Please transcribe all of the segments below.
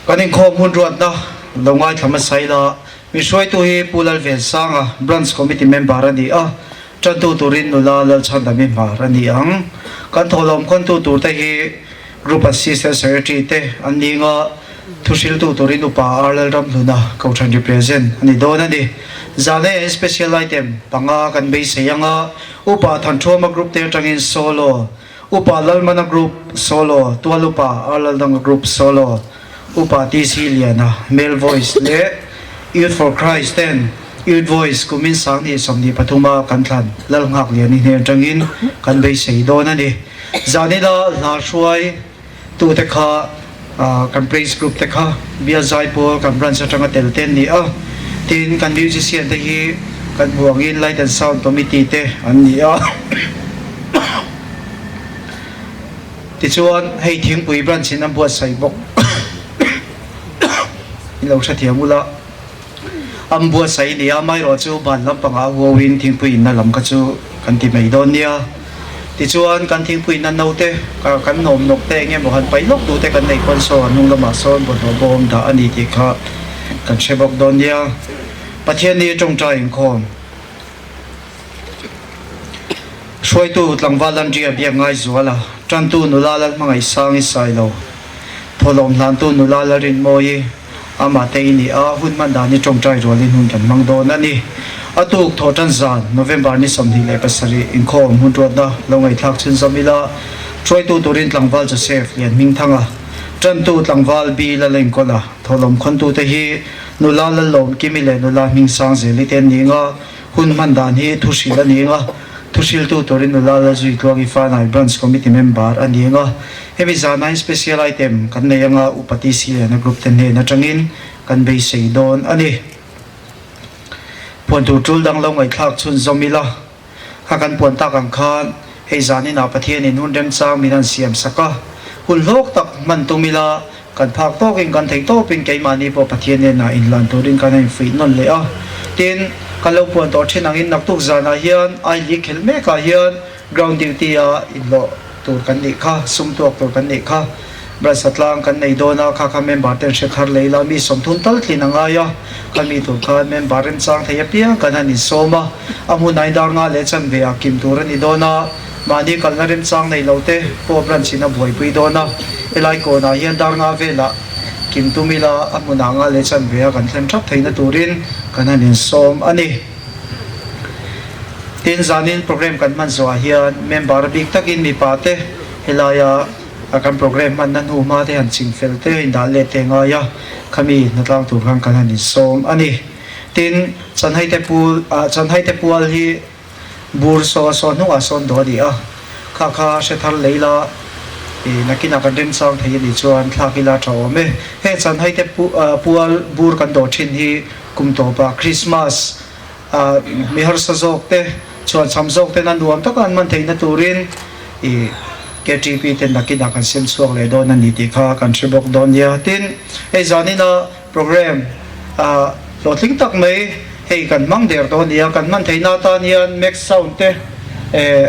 Kan inkhawm hun ruatna lo ngaithla hmasa ila, mi hruaitu hi Pu Lalvensanga, Branch Committee Member a ni a, tantu turin nula Lalchhandami Hmar a ni ang. Kan thawhlawm khawntu turte hi Group Assistant Secretary te an ni nga, thuhriltu turin Upa R Lalramhluna, Kohhran Represent a ni dawn a ni. Zane Special Item panga kan beisei anga, Upa Thanthuama Group te atangin Solo, Upa Lalmana Group, Solo, Tual Upa Arlaldanga Group, Solo, Upa TC Liana, Male Voice, leh Youth for Christ ten Youth Voice kumin 2023 a kan thlan Lalnghak Liani hnen atangin kan beisei dawn a ni. Zanina hla hruai tute kha kan Praise Group te kha Bial Zaipawl kan branch atanga tel te an ni a, tin kan musician te hi kan hmuh angin Light and Sound Committee te an ni a. Tichuan hei thingpui branch in an buatsaih bawk in lo hrethiam ula an buatsaih nia amaherawh chu ban lampangah huauin thingpui inna lam kha chu kan ti mai dawn nia. Tichuan kan thingpui inna naute kan nawm nawk te eng emaw han paih lawk duh te kan neih pawn sawn hnung lamah sawn bawlhhlawh bawm dah a ni tih kha kan hre bawk dawn nia. Pathian hi tawngtai inkhawm. Hruaitu tlangval Andria biak ngai zual a, tantu nula Lalhmangaihsangi Sailo, thawhlawm hlantu nula Lalrinmawii, amah te i ni a, hun hman dan hi tawngtai rualin hun kan hmang dawn a ni. A tuk thawhtan zan, November ni 27, inkhawm hun ruatna lo ngaihthlak chhunzawm ila, hruaitu turin tlangval Joseph Lianhmingthanga, tantu tlangval B Lalengkawla, thawhlawm khawntute hi nula Lallawmkimi leh nula Hmingsangzeli te an ni nga, Hun hman dan hi thuhril a ni anga, thuhriltu turin nula Lalzui Tluangi Fanai Branch Committee member a ni anga, hemi zanain special item kan nei anga Upa TC Liana Group te hnen atangin kan beisei dawn a ni. Puan tur tul dang lo ngaihthlak chhunzawm ila, kha kan puan tak ang khan hei zaninah Pathianin hun remchang min han siam sak a, hun hlawk tak hman tum ila, Kan phak tawkin kan theih tawpin keimahni pawh Pathian hnenah inhlan turin kan infuih nawn leh a. Tin, kan lo puan tawh thin angin naktuk zanah hian I League khelh mekah hian ground duty a inhlawh tur kan nih kha, sum tuak tur kan nih kha. Branch tlang kan nei dawn a, kha kha member ten hre thar lei la, mi 30 tal tlin a ngai a, khami tur khan member remchang thei apiang kan han insawm a, a hmunah in dar nga leh chanve ah kim tur a ni dawn a. Mahni kalna remchang nei lo te pawh branch in a buaipui dawn a, helai kawnah hian dar nga velah kim tum ila a hmunah nga leh chanve a kan thlen thap theihna turin kan han insawm a ni. Tin, zanin program kan hman zawhah hian member bik takin mipa te helaia kan program hmanna hnu hma te han ching fel te indah let te ngai a, khami hnatlang tur khan kan han insawm a ni. Tin, Chanhaite pul Chanhaite pual hi Bur saw saw hnungah sawn dawh a ni a, kha kha hre thar lei la i nakinah kan remchang thei a nih chuan thlak ila tha awm e. Heng chanhai te pual bur kan dawh thin hi kum tawpah Christmas ah mi harsa zawk te chhuanchham zawk ten a nuam taka an hman theihna turin i KTP ten nakinah kan sem chhuak leh dawn a ni tih kha kan hre bawk dawn nia. Tin, hei zanina Program ah hlawhtling tak mai hei kan hmang der dawn nia, kan hman theihna atan hian Max Sound te eh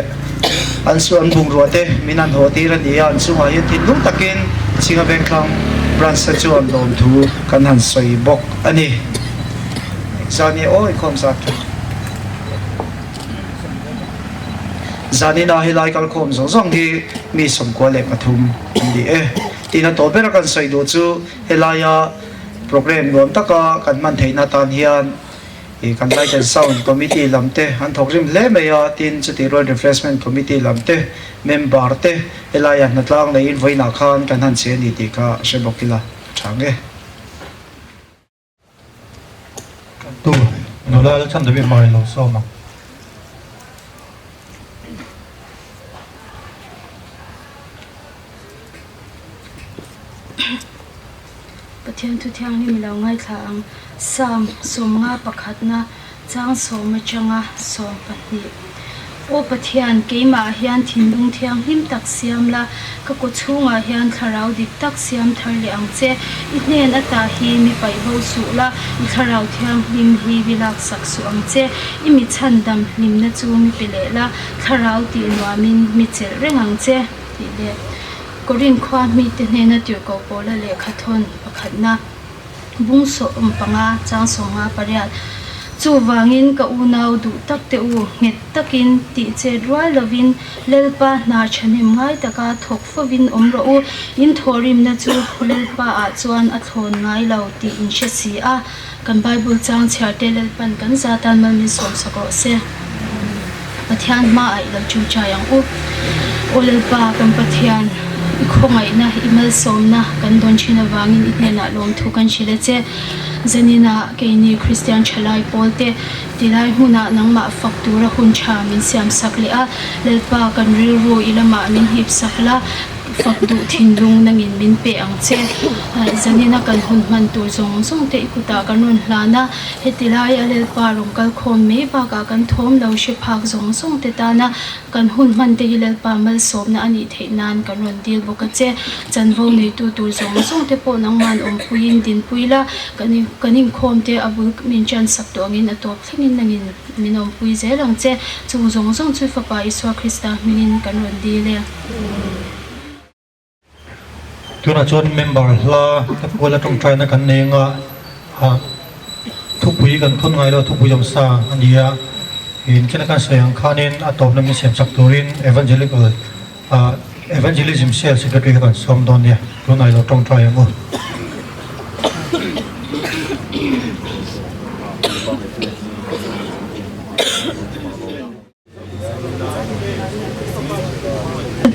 an su an bungrua te min han haw tir a ni a, an chungah hian thinlung takin Chinga Vengthlang Branch te chuan lawmthu kan han sawi bawk a ni. Zani aw inkhawm zat thu. Zanina helai kalkhawm zawng zawng hi mi 93 an ni e. Tina tawh bera kan sawi duh chu Helaia program nuam taka kan hman theihna atan hian ih kan Light and Sound Committee lam te an thawk rim hle mai a, tin chutih rual Refreshment Committee lam te member te helaia hnatlang neiin vawiinah khan kan han che a ni tih kha hre bawk ila a tha nge. Tu nula la chhan deuhin hmai lo sawm ang. Pathian thu thianghlim i lo ngaithla ang. Psalm 50 pakhatna chang sawm atanga 12. Aw Pathian, keimah hian thinlung thianghlim tak siam la, ka kaw chhungah hian thlarau dik tak siam thar leh ang che. I hnen ata hi mi paih bo suh la, i thlarau thianghlim hi mi laksak suh ang che. I mi chhandam hlimna chu mi pe leh la, thlarau tih nuamin mi chelh reng ang che, tih leh Korin khua mite hnena tirhkoh pawla lehkha thawn. pakhatna bung 15 chang 58. Chuvangin ka unau duh tak te u, nghet takin tih chet rual lovin Lalpa hna thahnem ngai taka thawk fovin awm rawh u, in thawhrimna chu Lalpa ah chuan a thlawn ngai lo tih in hre si a. Kan Bible chang chhiar te Lalpan kan za tan mal min sawm sak rawh se. Pathian hma ah i lo ṭawngṭai ang u. Aw Lalpa, kan Pathian, i khawngaihna, i malsawmna kan dawn ṭhin avangin i hnenah lawmthu kan hrilh a che. Zaninah keini Kristian ṭhalai pawl te tilai hmunah nangmah fak tura hun ṭha min siam sak leh a, Lalpa kan rilru i lamah min hip sak la, fak duh thinlung nangin min pe ang che. Zanina kan hun hman tur zawng zawng te i kutah kan rawn hlan a, heti laia Lalpa rawn kal khawm mai bakah kan thawm lo hre phak zawng zawng te tana kan hun hman te hi Lalpa malsawmna a nih theih nan kan rawn dil bawk a che. Chanvo neitu tur zawng zawng te pawh nangman awmpuiin dinpui la, kan inkhawm te a bul min ṭan sak tawh angin a tawp thlengin nangin min awmpui zel ang che. Chung zawng zawng chu Fapa Isua Krista hmingin kan rawn dil e. Tunah chuan member hla te puala tawngtaina kan nei anga thupui kan thawn ngai lo thupui awm sa a ni a, inchena kan sawi ang khanin a tawpna min siam chak turin evangelical evangelism cell secretary kha kan sawm dawn nia tunah ilo tawngtai ang u.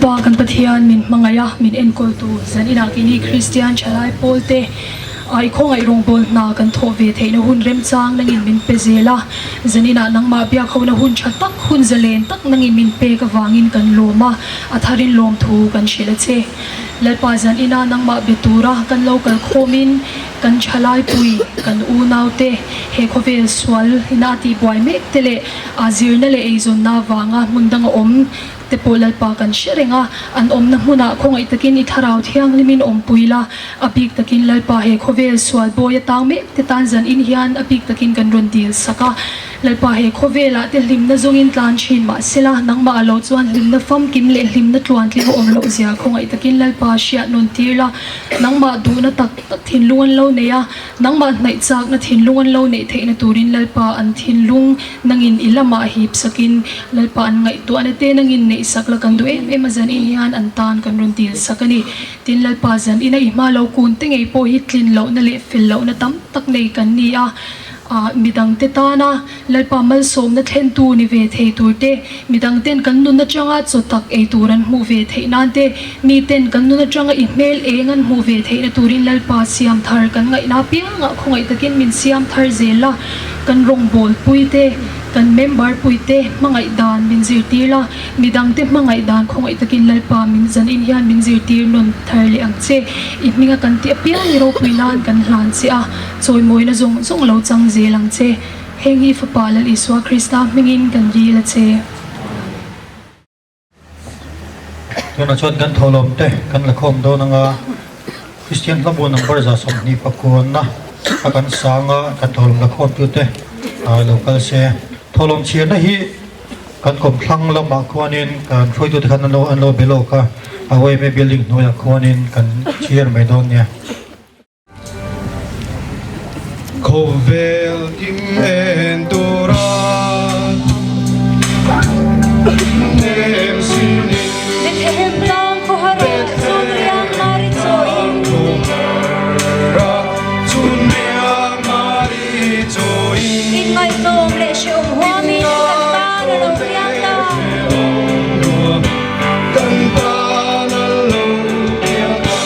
Lalpa kan Pathian min hmangaih a, min enkawltu zan inah keini Kristian thalai pawlte ai khawngaih rawngbâwl hna kan thawh ve theihna hun remchang nangin min pe zel a. Zan inah nangmah biakhona hun tha tak, hun zalen tak nangin min pek avangin kan lawm a, a tharin lawmthu kan hrilh a che. Lalpa zan inah nangmah be tura kan lo kal khawmin, Kan thalaipui, kan unaute he khawvel sual ina a tihbuai mek te leh a zirna leh eizawnna avanga hmun danga awm te pawh Lalpa kan hre reng a, an awmna hmunah khawngaih takin i thlarau thianghlimin awmpui la, a bik takin Lalpa he khawvel sual bawi a tang mek te tan zan in hian a bik takin kan rawn dil sak a. Lalpa he khawvelah te hlimna zawngin tlan thin mahsela nangmah a lo chuan hlimna famkim leh hlimna tluantling a awm loh zia khawngaih takin Lalpa hriat nawn tir la, nangmah duhna tak tak thinlung an lo nei a, nangmah hnaih chakna thinlung an lo neih theihna turin Lalpa an thinlung nangin i lamah hip sakin Lalpa an ngaihtuahna te nangin neih sak la kan duh em em a zan in hian an tan kan rawn dil sak a ni. Tin Lalpa zan ina i hma lo kun te ngei pawh hi tlin lohna leh fel lohna tam tak nei kan ni a. Ah, midangte tana Lalpa malsawmna thlentu ni ve thei tur te, midangten kan nun atanga chaw tak ei tur an hmuh ve theih nan te, miten kan nun atanga i hmel eng an hmuh ve theihna turin Lalpa siam thar kan ngaihna apiangah khawngaih takin min siam thar zel la, kan rawngbâwl pui te, kan member pui te hmangaih dan min zirtir la, midangte hmangaih dan khawngaih takin Lalpa min zanin hian min zirtir nawn thar leh ang che. I hminga kan tih apiang i ropui nan kan hlan che a. Chawimawina zawng zawng lo chang zel ang che. Heng hi Fapa Lal Isua Krista hmingin kan dil a che. Tunah chuan kan thawhlawm te kan la khawm dawn anga Kristian hlabu number 29 a kan sang a, kan thawhlawm la khawm tu te lo kal se. Thawhlawm chhiarna hi kan kawmthlang lamah khuanin kan hruaitute khan an lo an lo be lawk a, a YMA building hnuaiah khuanin kan chhiar mai dawn nia. Khawvel kim en tura nem sinin Bethlehem tlang khawhara chun riang mari chawiin Chun riang mari chawiin Inngaihtlawm leh hrehawm huamin kan tan a lo piang ta. Kan tan a lo piang ta.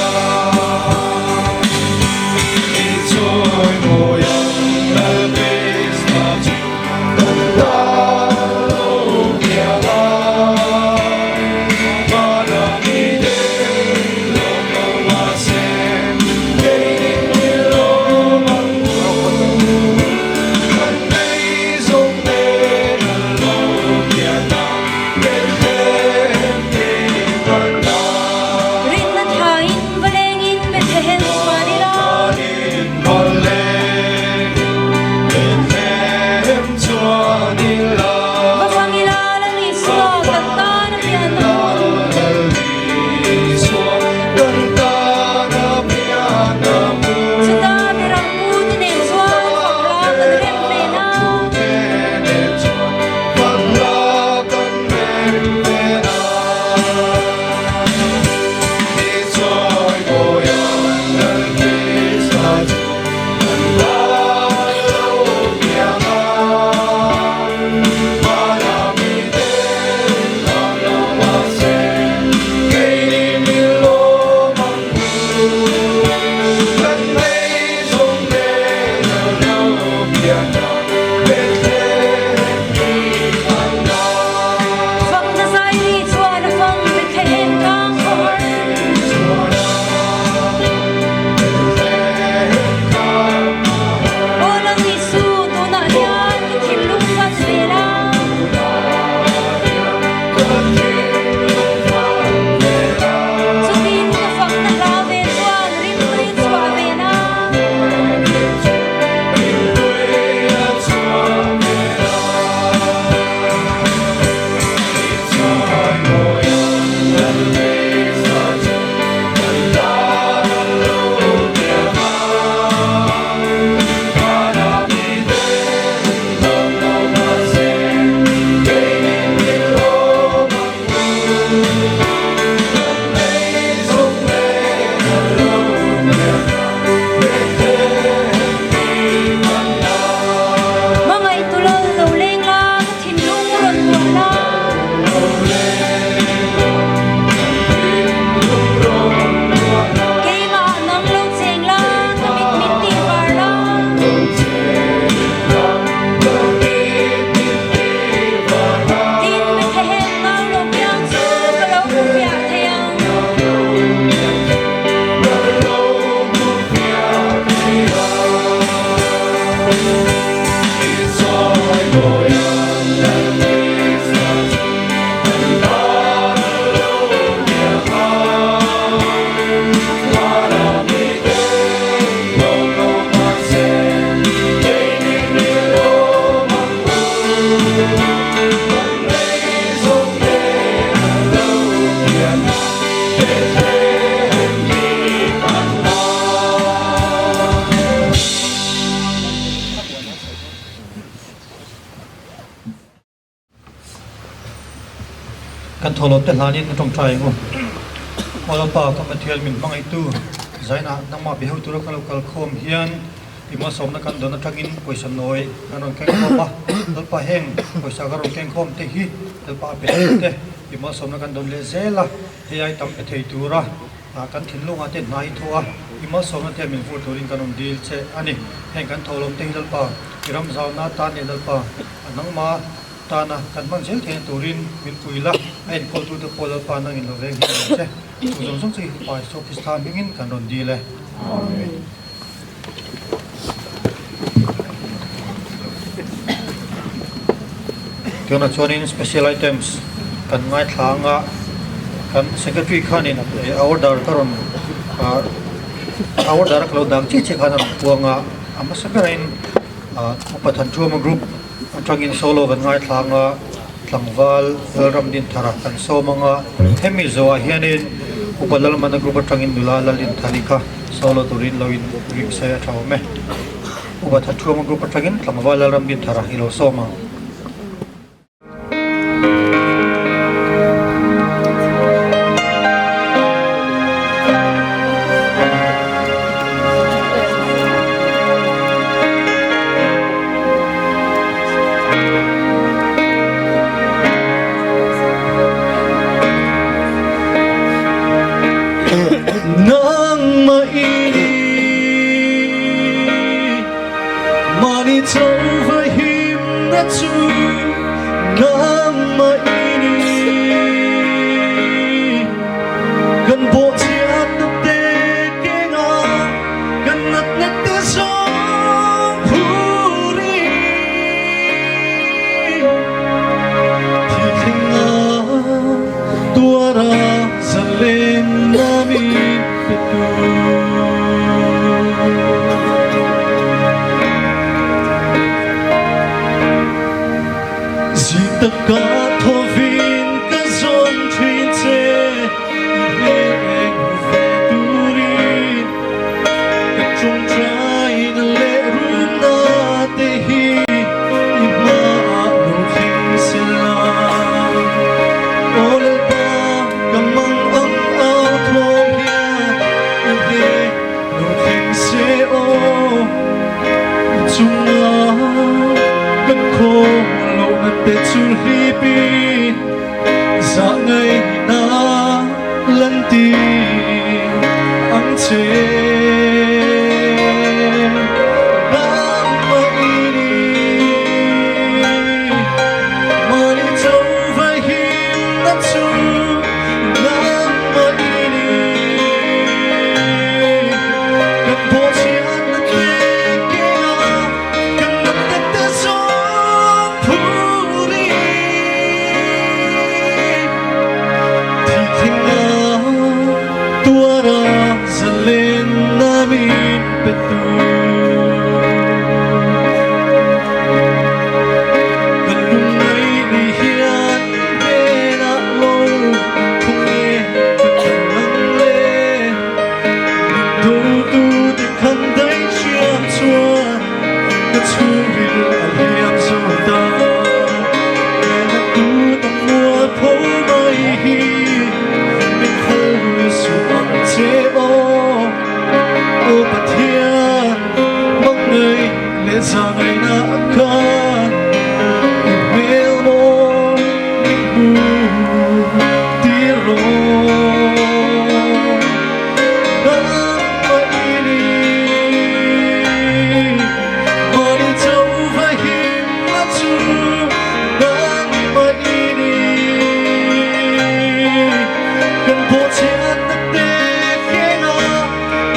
Kan thawhlawm te hlanin ka tawngtai ang u. Aw Lalpa, ka Pathian min hmangaihtu Zainah nangmah biaho tura ka lo kal khawm hian i malsawmna kan dawn atangin pawisa nawi kan rawn keng khawm a. Lalpa heng pawisa ka rawn keng khawm te hi Lalpa a pe thei te i malsawmna kan dawn leh zel a, hei ai tam pe thei tura kan thinlungah te hna i thaw a, i malsawmna te min vur turin kan rawn dil che a ni. Heng kan thawhlawm te hi Lalpa i ram zauna atan leh Lalpa a nangma tana kan hman zel theihna turin min pui la, a enkawltute pawh Lalpa nangin lo veng hian ang che. Chu zawng zawng chu i Fapa Isua Krista hmingin kan rawn dil e. Amen. Tunah chuanin special items kan ngaithla anga kan secretary khanin a order ka rawn a order a ka lo dang chiah chiah khan a rawn puang a, a hmasa berain Upa Thanṭhuama group atangin solo kan ngaithla anga tlangval Lalram Dinthara kan sawm anga hemi zawhah hianin Upa Lalmana group atangin nula Lalinthari kha solo turin lo in ring se a tha awm e. Upa Thanṭhuama group atangin tlangval Lalram Dinthara i lo sawm ang. Nangmah i Mani chauh a himna chu nangmah i ni. Kan bawhchhiatna te kenga kan natna te zawng phur i thil thlenga tuara zalenna min pe tu. Zing taka thawvin ka zawn thin che i hmel eng hmu ve turin ka tawngtaina leh runna te hi i hmaah lo thleng sela. Aw Lalpa ka mang ang au thawm hian i hmel lo thleng se aw i chunga kan khaw lohna te chu hlipin zah ngaihna lan ti ang che. Nangmah i ni mahni chauh a himna chu nangmah i ni. Kan bawhchhiatna te kenga kan natna te zawng phur i thi thinga tuara zalenna min pe tu. Kan lungngai ni hian hnenah lo thung e ka kal ang le. Min dotu te khan daih hriam chuan ka chhungril a hliam zo ta. Hmel tu tam mual pho mai hi min phal lui suh ang che aw. Aw Pathian mangngai leh zangaihna a khan i hmel maw min hmu tir rawh. Nangmah i ni mahni chauh a himna chu nangmah i ni. Kan bawhchhiatna te kenga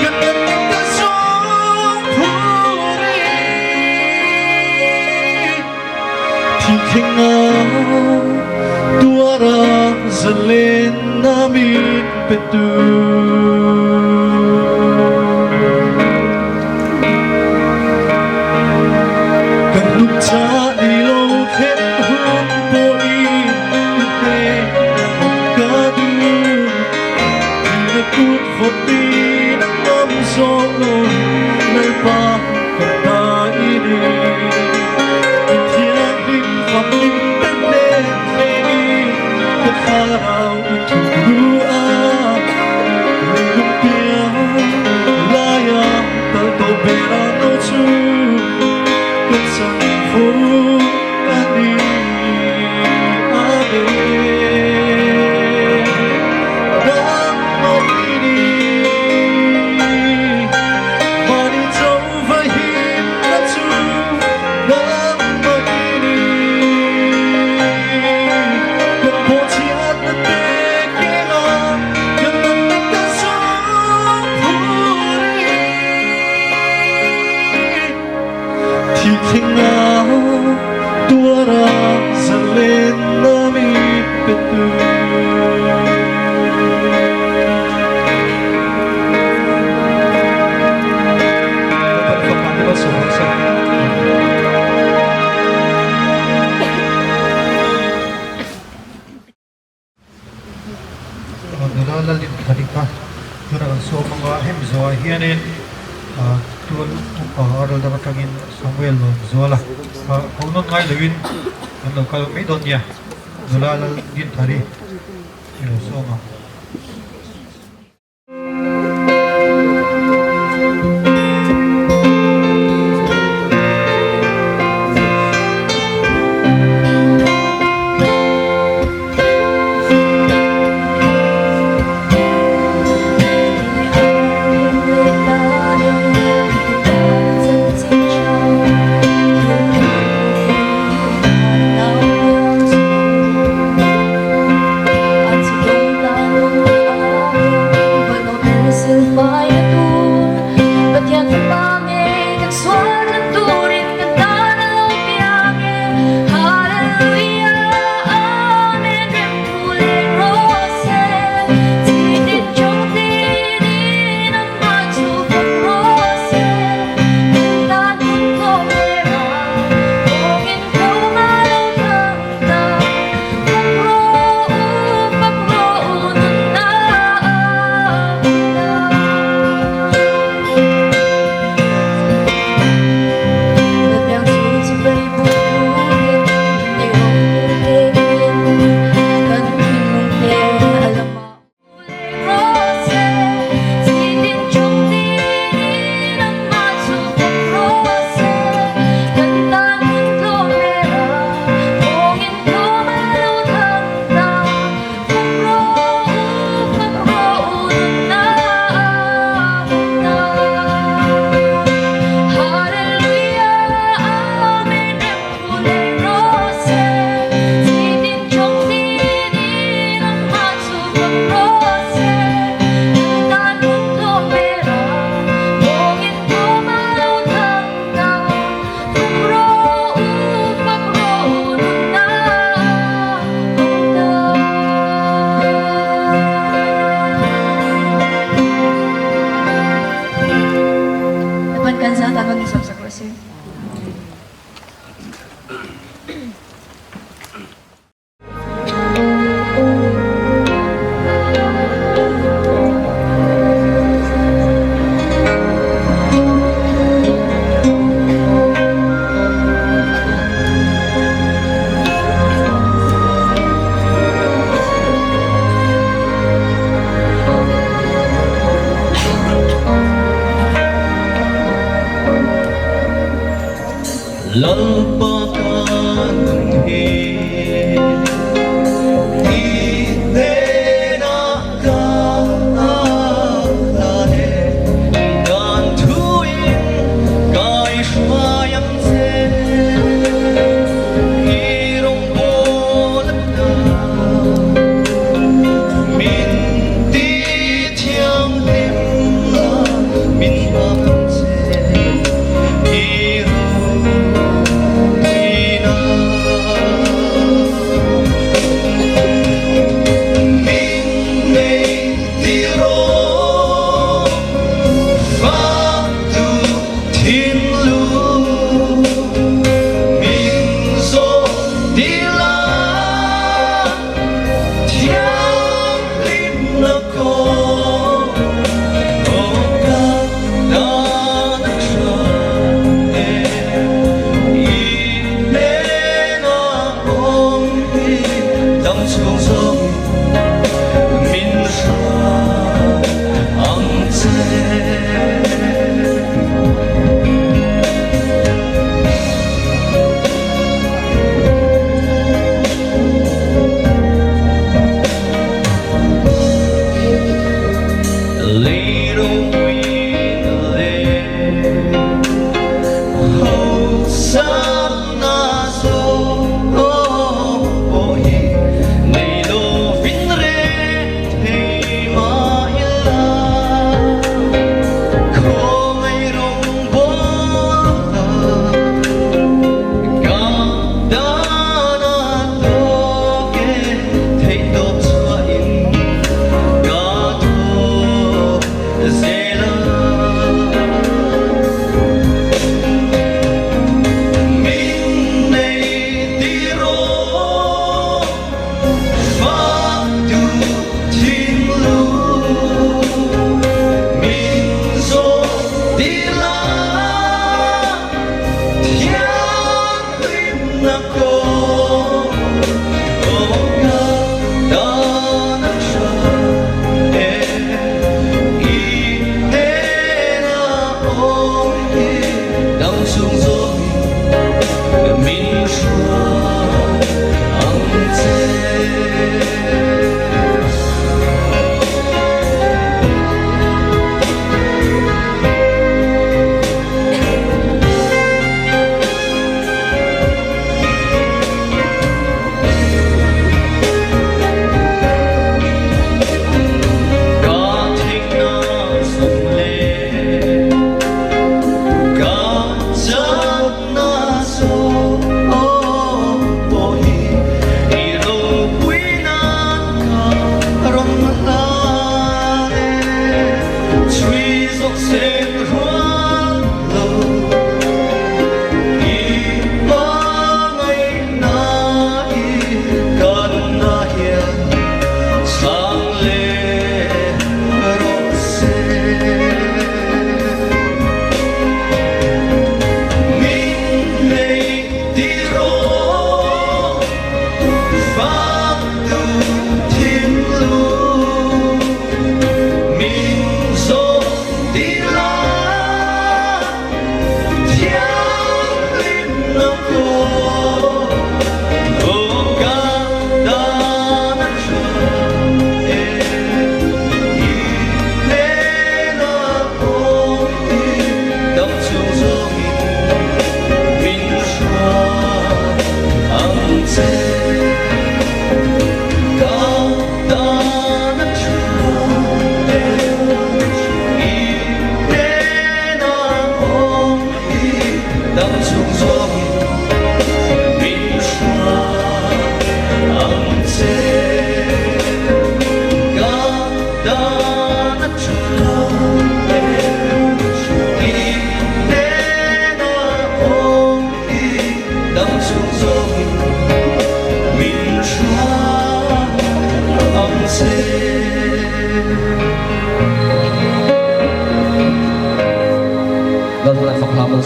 kan natna te zawng phur i. Thilthleng a tuar a zalenna min pe tu. Kan nungcha ni lo thlen hun pawhin i hne awm ka duh. Thihna kut vawtin a ngam zawh lo Lalpa kan ta i ni. I thianghlim famkim te hnen thlengin ka thlarau i thukru a. Leilung piang laia tal tawh ber ang lo chu ka chanvo a ni. Amen. Nangmah i ni, mahni chauhva himna chu nangmah i ni. Kan bawhchhiatna te kenga kan natna te zawng phur i Thilthleng a tuar a zalenna min pe tu. Nula Lalin Tharika tunah kan sawm ang a, hemi zawhah hianin tual upa a ral dang atangin Samuel Lawmzuala ho nawn ngai loin an lo kal mai dawn nia, Nula Lalin Thari i lo sawm ang. Lalpa ka nun hi i hnenah ka hlan e, dan thuin kaihruai ang che, i rawngbawlna min ti thianghlim la, min hmang ang che, i ro.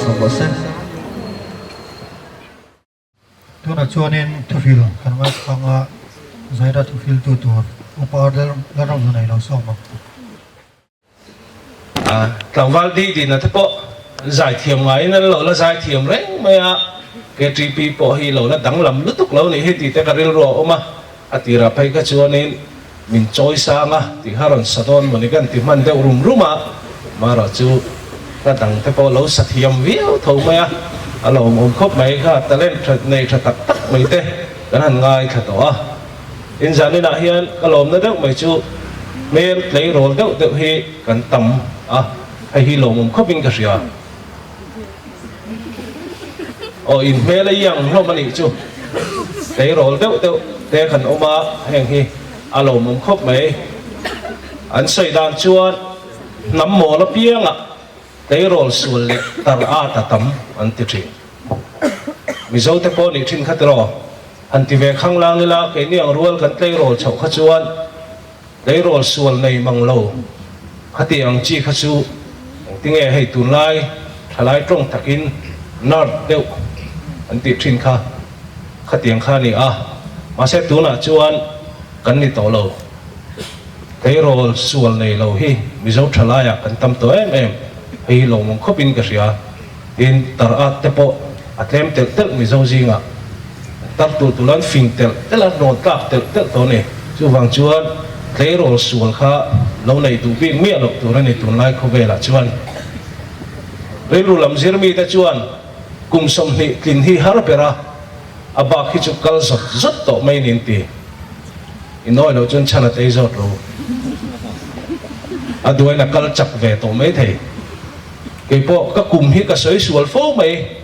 malsawm rawh se. Tunah chuanin thufil kan ngaithlang a, Zaira thufiltu tur Upa Lalramhlunei lo sawm ang. Tlangval di dina te pawh an zaithiam ngaiin an lo la zaithiam reng mai a, KTP pawh hi lo la danglam lutuk lo nih hi tih te ka rilru a awm a, a tirah phei kha chuanin min chawi sang a tih kha rawn sa dawn mawni kan ti hman deuh rum rum a, marawh chu ka dang te pawh lo sa thiam viau tho mai a, a lawmawm khawp mai kha talent tha nei tha tak tak mai te kan han ngaithla tawh a. Inzaninah hian ka lawmna deuh mai chu hmel tleirawl deuh deuh hi kan tam a, hei hi lawmawm khawpin ka hria. Aw in hmel a iang hlawm a nih chu, tleirawl deuh deuh te kan awm a, heng hi a lawmawm khawp mai. An sawi dan chuan hnam mawl apiangah tleirawl sual leh tar at a tam an ti thin. Mizo te pawh nih thin kha tiraw? Han ti ve khang lang ila, keini ang rual kan tleirawl chhoh kha chuan tleirawl sual nei mang lo kha tih ang chi kha chu engtinge hei tunlai thalai tawng takin nerd deuh an tih thin kha khatiang kha a ni a, mahse tunah chuan kan ni tawh lo. Tleirawl sual nei lo hi Mizo thalaiah kan tam tawh em em, hei hi lawmawm khawpin ka hria. Tin, tar at te pawh a tlem telh telh Mizo zingah tar tur tur an fing telh telh a, rawn tlak telh telh tawh a ni. Chuvang chuan tleirawl sual kha lo nei duh bik miah loh tur a ni tunlai khawvelah chuan. Rilru lam zir mite chuan kum 20 tlin hi har ber a, a bak hi chu kal zawt zawt tawh mai niin ti. I nawi loh chuan chhan a tei zawt lo. A duain a kal chak ve tawh mai thei. Kei pawh ka kum hi ka sawi sual fo mai.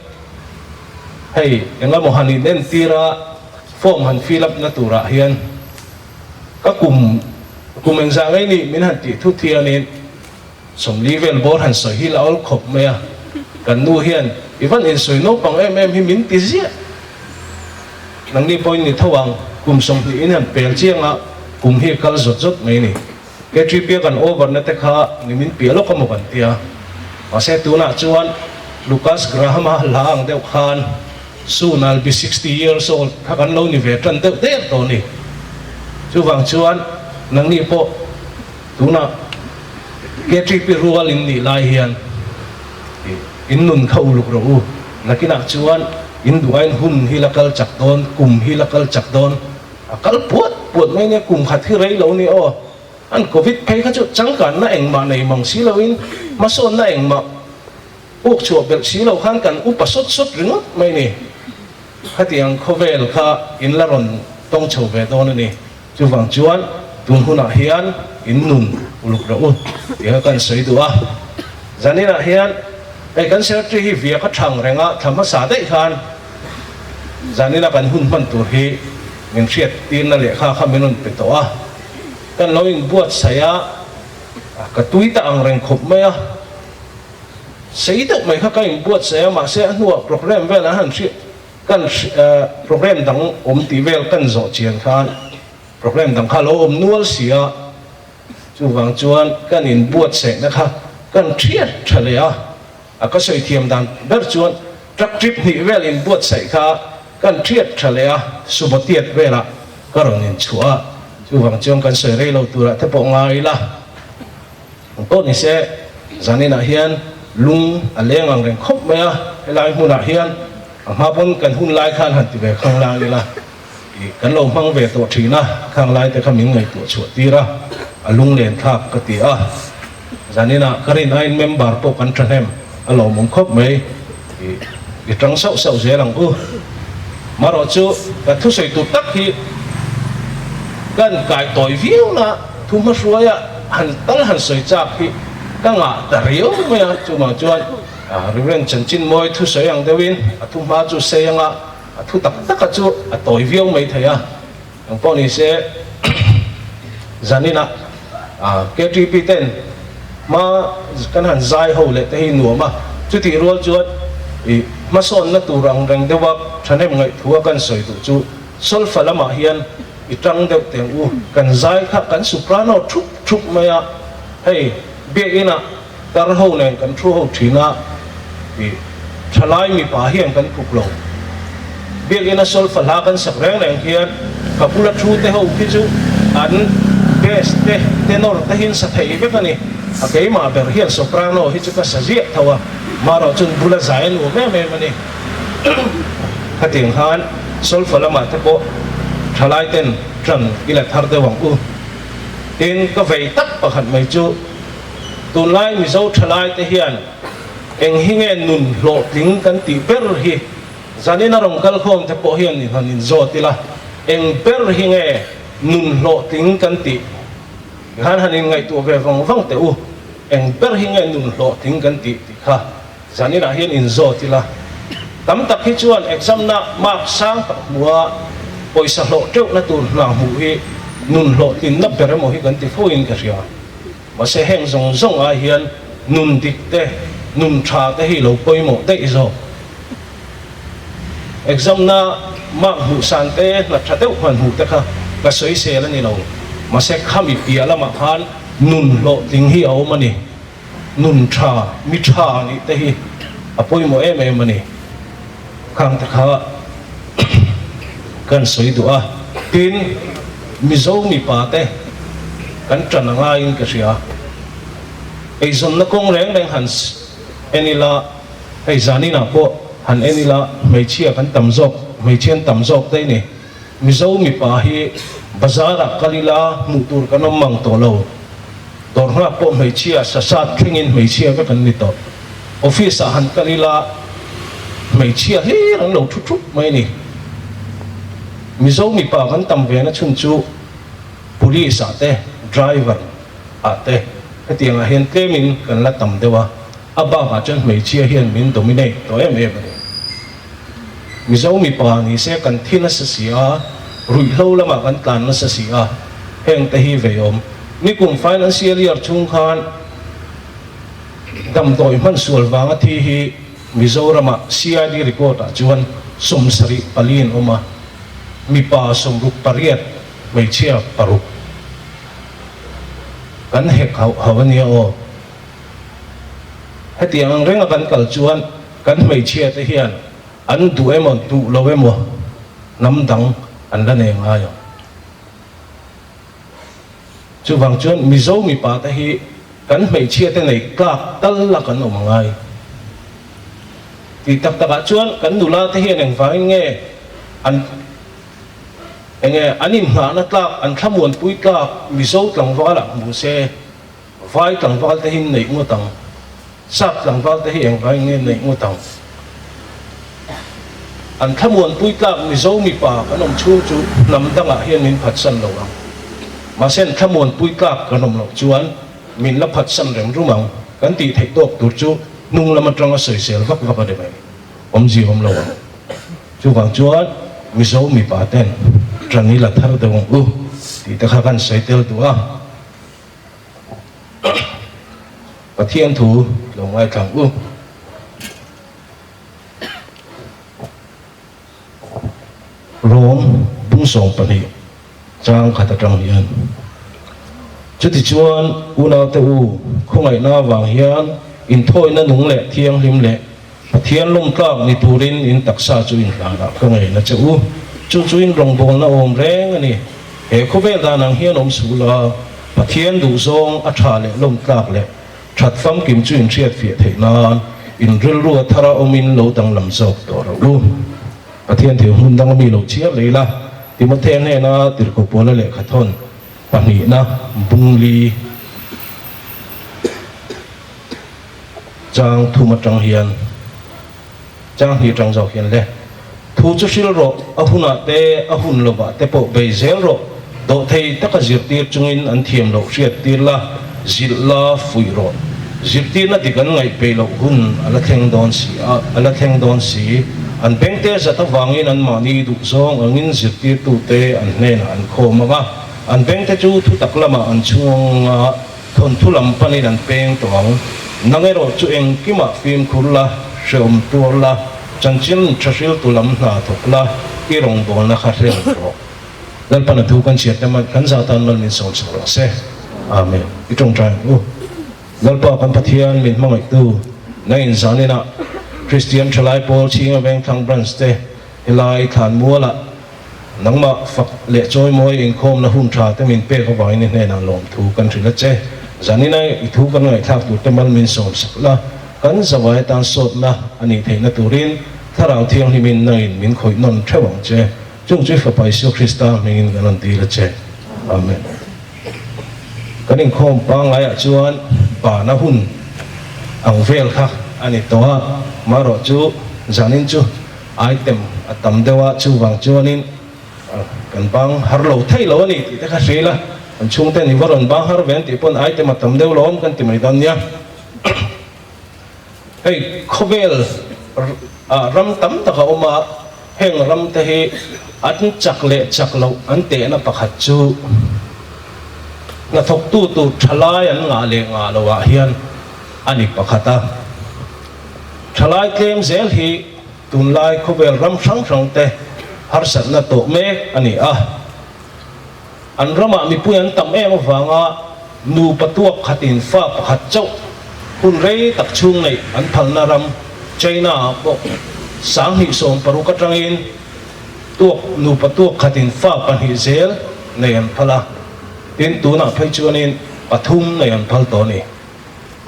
Hei engemaw han in entir a form han fill up na turah hian ka kum kum engzah ngei nih min han tih thut hianin 40 vel bawr han sawi hi la awl khawp mai a. Kan nu hian i van insawi naupang em em hi min ti ziah. Nangni pawhin ni tho ang kum 20 in han pel chiang a kum hi kal zawt zawt mai ni. KTP a kan over na te kha ni min piah lawk amaw kan tia. Mahse tunah chuan Lucas Graham-a hla ang deuh khan soon I'll be 60 years old kha kan lo ni ve tan deuh der tawh a ni. Chuvang chuan nangni pawh tunah KTP rual in nih lai hian in nun kha uluk rawh u. Nakinah chuan in duh aiin hun hi la kal chak dawn, kum hi la kal chak dawn. A kal puat puat mai nia, kum khat hi rei lo ni aw. An Covid phei kha chu changkanna engmah nei mang si loin, hmasawnna engmah puk chhuah belh si lo khan kan upa sawt sawt ringawt mai ni. Khatiang khawvel kha in la rawn tawng chho ve dawn a ni. Chuvang chuan tun hunah hian in nun uluk rawh u tih kha kan sawi duh a. Zaninah hian hei kan secretary hi via ka thang reng a, thla hmasa daih khan Zanina kan hun hman tur hi min hriat tirna lehkha kha min rawn pe tawh a, kan lo inbuatsaih a, ka tui ta ang reng khawp mai a, sei deuh mai kha ka inbuatsaih a, mahse a hnuah programme vel an han hriat kan programme dang awm tih vel kan zawh chian khan programme dang kha a lo awm nual si a, chuvang chuan kan inbuatsaihna kha kan thiat tha leh a. A ka sawi thiam dan ber chuan truck trip hnih vel in buatsaih kha kan thiat tha leh a, Subatiat velah ka rawn inchhuah a, chuvang chuan kan sawi rei lo turah te pawh ngai ila. Ang pawh ni se, zaninah hian lung a leng ang reng khawp mai a, helai hmunah hian a hma pawn kan hun lai khan han ti ve khang lang ila, ih kan lo hmang ve tawh thin a, khang lai te kha min ngaihtuah chhuah tir a, a lunglen thlak ka ti a. Zaninah ka rin aiin member pawh kan thahnem a lawmawm khawp mai i i tang sauh sauh zel ang u. Marawh chu ka thusawi tur tak hi kan kai tawi viau na thu hmahruaia han tal han sawi chak hi ka ngah ta riau mai a, chuvang chuan Reverend Chanchin Mawi thusawi ang deuhin a thu hma chu sei anga a thu tak taka chu a tawi viau mai thei a. Eng pawh ni se zaninah KTP ten hma kan han zai ho leh te hi nuam a, chutih rual chuan ih hmasawnna tur ang reng deuha thahnem ngaihthua kan sawi duh chu solfa lamah hian i tang deuh teng u, kan zai kha kan soprano thup thup mai a, hei biakinah tar ho nen kan thu ho thin a ih. thalai mipa hian kan tluk lo. Biakina solfa hla kan sak reng reng hian ka bula thu te ho khi chu an bass te tenor te hian sa thei vek a ni. A keimah ber hian soprano hi chu ka sa ziah tho a, marawh chuan bula zai a nuam em em a ni. Khatiang khan solfa lamah te pawh thalai ten tan i la thar deuh ang u. Tin, ka vei tak pakhat mai chu tunlai Mizo thalai te hian eng hi nge nun hlawhtling kan tih ber hi zanin a rawn kal khawm te pawh hian in han inzawt ila, eng ber hi nge nun hlawhtling kan tih khan han inngaihtuah ve vang vang teh u, eng ber hi nge nun hlawhtling kan tih tih kha zaninah hian inzawt ila. Tam tak hi chuan exam na mark sang tak hmua pawisa hlawh teuhna tur hna hmuh hi nun hlawhtlinna ber emaw hi kan ti fo in ka hria. Mahse heng zawng zawng ai hian nun dik te, nun tha te hi lo pawimawh daih zawk. Exam na mark hmuh san te, hna tha deuh hman hmuh te kha ka sawisel a ni lo. Mahse khami piah lamah khan nun hlawhtling hi a awm a ni. Nun tha, mi tha nih te hi a pawimawh em em a ni. Khang te kha kan sawi duh a, tin Mizo mipa te kan tan a ngaiin ka hria. Eizawnna kawng reng reng han en ila, hei zaninah pawh han en ila hmeichhia kan tam zawk, hmeichhia an tam zawk daih ni. Mizo mipa hi bazar ah kal ila hmuh tur kan awm mang tawh lo. Dawr nghak pawh hmeichhia sa sat thlengin hmeichhia vek an ni tawh. Office ah han kal ila hmeichhia hlir an lo thu thup mai a ni. Mizo mipa kan tam ve na chhun chu Police ah te, Driver ah te hetiang ah hian tlemin kan la tam deuh a, a bak ah chuan hmeichhia hian min dominate tawh em em a ni. Mizo mipa ni se kan thi nasa si a, ruihhlo lamah kan tlan nasa si a, heng te hi veiawm. Nikum financial year chhung khan damdawi hman sual vanga thi hi Mizoramah CID record ah chuan 74 an awm a, mipa 68, hmeichhia paruk. Kan hek hauh hauh a nia aw. Hetiang ang renga kan kal chuan kan hmeichhia te hian an duh emaw duh lo emaw hnam dang an la nei ngai ang. Chuvang chuan Mizo mipa te hi kan hmeichhia te nei tlak tal la kan awm angai. Tih tak takah chuan kan nula te hian engvangin nge an enge an inhnahna tlak an thlamuanpui tlak Mizo tlangvalah hmu se Vai tlangval te hi neih ngawt ang. Sap tlangval te hi engvai nge neih ngawt ang. An thlamuanpui tlak Mizo mipa kan awm chhung chu hnam dangah hian min phatsan lo ang. Mahse an thlamuanpui tlak kan awm loh chuan min la phatsan reng rum ang. Kan tih theih tawk tur chu hnung lam atanga sawisel vak vak a ni mai. Awmzia awm lo ang. Chuvang chuan Mizo mipa ten ṭan i la thar deuh ang u tih te kha kan sawi tel duh a. Pathian thu lo ngaithlang u. Rom bung 12 chang khat atang hian Chutichuan unaute u, khawngaihna avang hian inthawina nung leh thianghlim leh Pathian lawmtlak ni turin in taksa chu in hlanah ka ngaihna che u. Chu chu in rawngbawlna awm reng a ni. He khawvel dan ang hian awm suh la, Pathian duhzawng a tha leh lawmtlak leh that famkim chu in hriatfiah theih nan in rilru a thara awmin lo danglam zawk tawh rawh u. Pathian thil hmun danga mi lo chhiar lei la, Timothea hnena tirhkoh Paula lehkhathawn pahnihna bungli. Chang thum atang hian, chang hnih atang zawk hian le, Thu chu hril rawh, a hunah te, a hun lovah te pawh bei zel rawh, dawhthei taka zirtir chungin an thiam loh hriattir la, zilh la, fuih rawh. Zirtirna dik an ngaih peih loh hun a la thleng dawn si a, a la thleng dawn si. An bengte zat avangin anmahni duhzawng angin zirtirtute an hnenah an khawm ang a, an bengte chu thutak lamah an chhung ang a, Thawnthu lam panin an peng tawh ang. Nang erawh chu engkimah fimkhur la, hrehawm tuar la, chanchin tha hriltu lam hna thawk la, i rawngbawlna kha hrel rawh. Lalpan a thu kan chhiat te man kan za tan mal min sawm sak rawh se. Amen. I tawngtai ang u. Lalpa kan Pathian min hmangaihtu, nang in zaninah. Kristian Thalai Pawl Chhinga Vengthlang Branch te helai thlanmualah nangmah fak leh chawimawi inkhawmna hun tha te min pek avangin i hnenah lawmthu kan hrilh a che. Zanina i thu kan ngaihthlak tur te mal min sawm sak la, kan zavai atan sawtna a nih theihna turin Thlarau Thianghlimin nangin min khawih nawn theuh ang che. Chung chu i Fapa Isua Krista hmingin kan rawn dil a che. Amen. Kan inkhawm pangaiah chuan bana hun ang vel kha a ni tawh a, marawh chu zanin chu item a tam deuh a, chuvang chuanin kan bang har lo thei lo a ni tih te kha hria ila, kan chhungten i va rawn bang har ve an tih pawn item a tam deuh lo awm kan ti mai dawn nia. Hei khawvel ram tam tak a awm a, heng ram te hi an chak leh chak loh an tehna pakhat chu hnathawktu tur thalai an ngah leh ngah loh ah hian a ni pakhat a. Thalai tlem zel hi tunlai khawvel ram hrang hrang te harsatna tawh mek a ni a. An ramah mipui an tam em avanga nupa tuak khatin fa pakhat chauh hun rei tak chhung neih an phalna ram China-ah pawh 2016 atangin tuak nupa tuak khatin fa pahnih zel nei an phal a, tin tunah phei chuanin pathum nei an phal tawh a ni.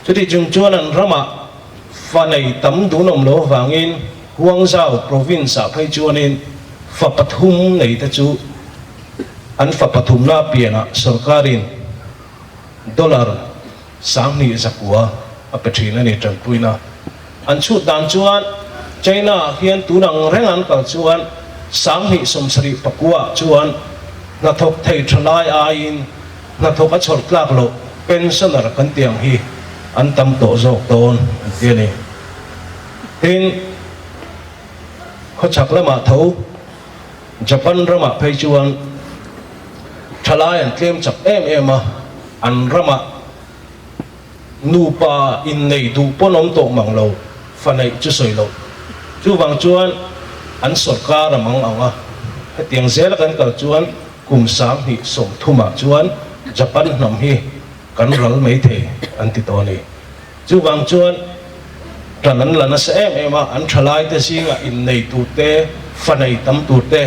Chuti chung chuan an ramah fa nei tam dunawm lo avangin Guangzhou province-ah phei chuanin fa pathum nei te chu An fa pathumna pianah sorkarin dollar 2900 a pe thin a ni tanpuina. An chhut dan chuan China-ah hian tun ang reng an kal chuan 2079 chuan hnathawk thei tha lai aiin hnathawk a chhawr tlak loh pensioner kan tih ang hi an tam tawh zawk dawn an ti a ni. Tin, khawchhak lamah tho. Japan ramah phei chuan thalai an tlem chak em em a, an ramah nupa innei duh pawn awm tawh mang lo, fa neih chu sawi loh. Chuvang chuan an sawrkar a mang ang a, hetiang zela kan kal chuan kum 2030 ah chuan Japan hnam hi kan ral mai thei an ti tawh a ni. Chuvang chuan ṭan an la nasa em em a, an ṭhalaite zingah innei tur te, fa nei tam tur te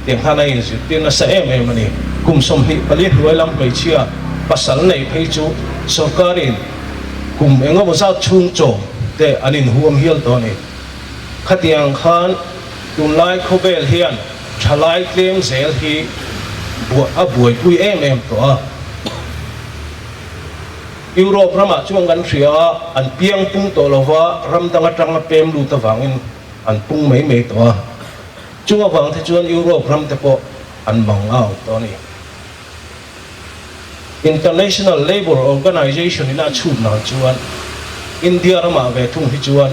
tiang khan a inzirtir nasa em em a ni. Kum 24 hnuai lam hmeichhia pasal nei phei chu sawrkarin kum eng emaw zat chhung chawm te an inhuam hial tawh a ni. Khatiang khan tunlai khawvel hian ṭhalai tlem zel hi a buaipui em em tawh a. Europe ramah chuan kan hria a, an piang pung tawh lo va, ram dang atanga pem lut avangin an pung mai mai tawh a. Chung avang te chuan Europe ram te pawh an mang a ang tawh a ni. International Labour Organization in a chhut nan chuan India ramah ve thung hi chuan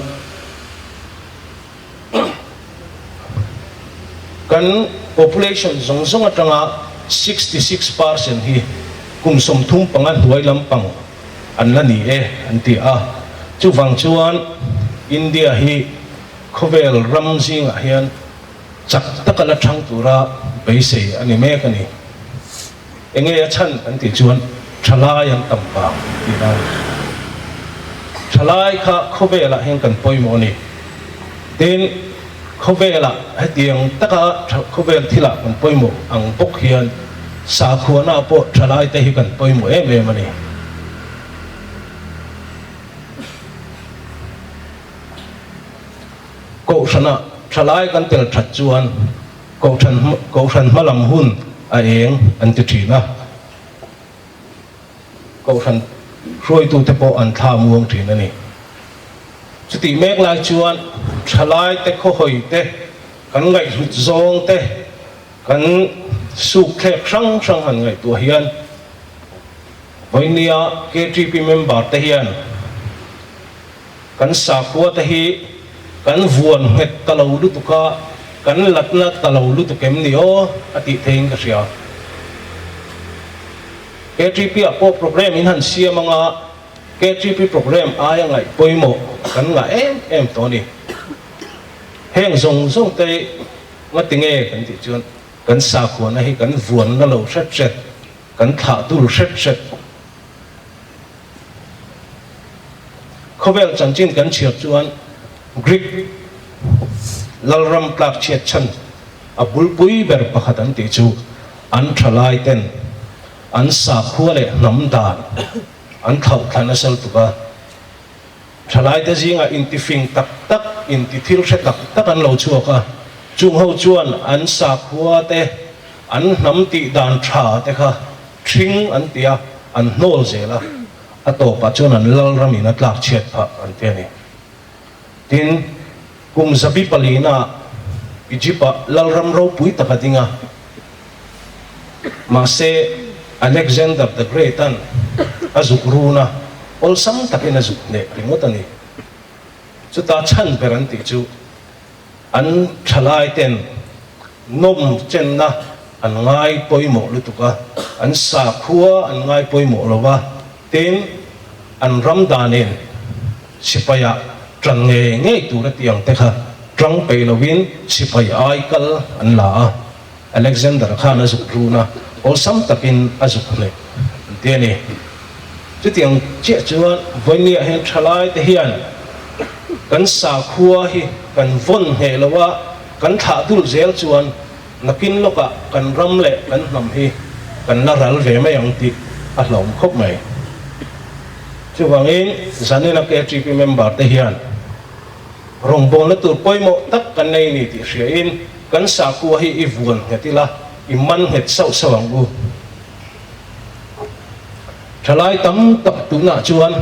Kan population zawng zawng atanga 66% hi kum 35 hnuai lampang an la ni e an ti a. Chuvang chuan India hi khawvel ram zingah hian chak taka la thang tura beisei a ni mek a ni. Enge a chhan kan tih chuan thalai an tam vang tih a ni. Thalai kha khawvelah hian kan pawimawh a ni. Tin, khawvelah hetiang taka khawvel thilah kan pawimawh ang bawk hian sakhuana pawh thalai te hi kan pawimawh em em a ni. Kohhranah thalai kan tel that chuan Kohhran Kohhran hmalam hun a eng an ti thin a, Kohhran hruaitute pawh an thla muang thin a ni. Chutih mek lai chuan thalaite khawhawi te, kan ngaihhlut zawng te, kan suk thlek hrang hrang han ngaihtuah hian vawinia KTP member te hian Kan sakhua te hi kan vuan nghet ta lo lutuk a, kan latna ta lo lutuk em ni aw a tih theiin ka hria. KTP ah pawh program in han siam anga KTP program aia ngaih pawimawh kan ngah em em tawh a ni. Heng zawng zawng te ngati nge kan tih chuan kan sakhuana hi kan vuanna lo hret hret, kan thlah dul hret hret. Khawvel chanchin kan chhiar chuan Greek lalram tlak chhiat chhan a bulpui ber pakhat an tih chu an thalai ten an sakhua leh hnam dan an thlauh thla nasa lutuk a. Thalaite zingah intifing tak tak, intithil hre tak tak an lo chhuak a, chung ho chuan an sakhua te, an hnam tih dan tha te kha ṭhing an ti a, an hnawl zel a, a tawpah chuan an lalramin a tlak chhiat phah an ti a ni. Tin, kum zabi palina Egypt-ah lalram ropui tak a ding a, Mahse, Alexander the Great-a'n a zuk run a, awlsam takin a zuk hneh ringawt a ni. Chuta chhan ber an tih chu an thalaite'n nawm chenna an ngai pawimawh lutuk a, an sakhua an ngai pawimawh lo va, tin, an ram danin sipaiah tan ngei ngei tur a tih ang te kha tang peih lovin sipai ai kal an la a. Alexander khan a zuk run a, awlsam takin a zuk hleh an ti a ni. Chutiang chiah chuan Vawinia hian thalai te hian kan sakhua hi kan vawn hneh lo a, kan thlah dul zel chuan nakin lawkah kan ram leh kan hnam hi kan la ral ve mai ang tih a hlauhawm khawp mai. Chuvangin Zanina KTP member te hian Rawngbawlna tur pawimawh tak kan nei ni tih hriain kan sakhua hi i vuan nghet ila, i man nghet sauh sauh ang u. Thalai tam tak tunah chuan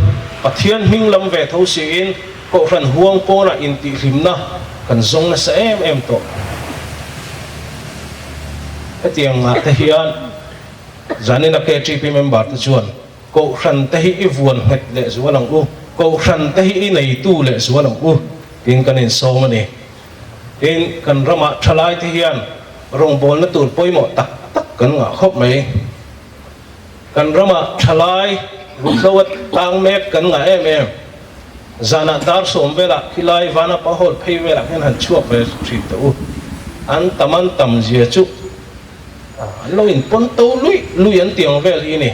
Pathian hming lam ve tho siin Kohhran huang pawnah intihhlimna kan zawng nasa em em tawh. Hetiang ngah te hian Zanina KTP member te chuan Kohhran te hi i vuan nghet leh zual ang u, Kohhran te hi i neitu leh zual ang u tiin kan insawm a ni. Tin, kan ramah thalai te hian rawngbawlna tur pawimawh tak tak kan ngah khawp mai. Kan ramah thalai ruhlo a tang mek kan ngah em em. Zanah dar sawm velah khilai Vanapa Hall phei velah hian han chhuak ve thin teh u. An tam an tam zia chu. An lo inpawn to luih luih an tih ang vel hi ni.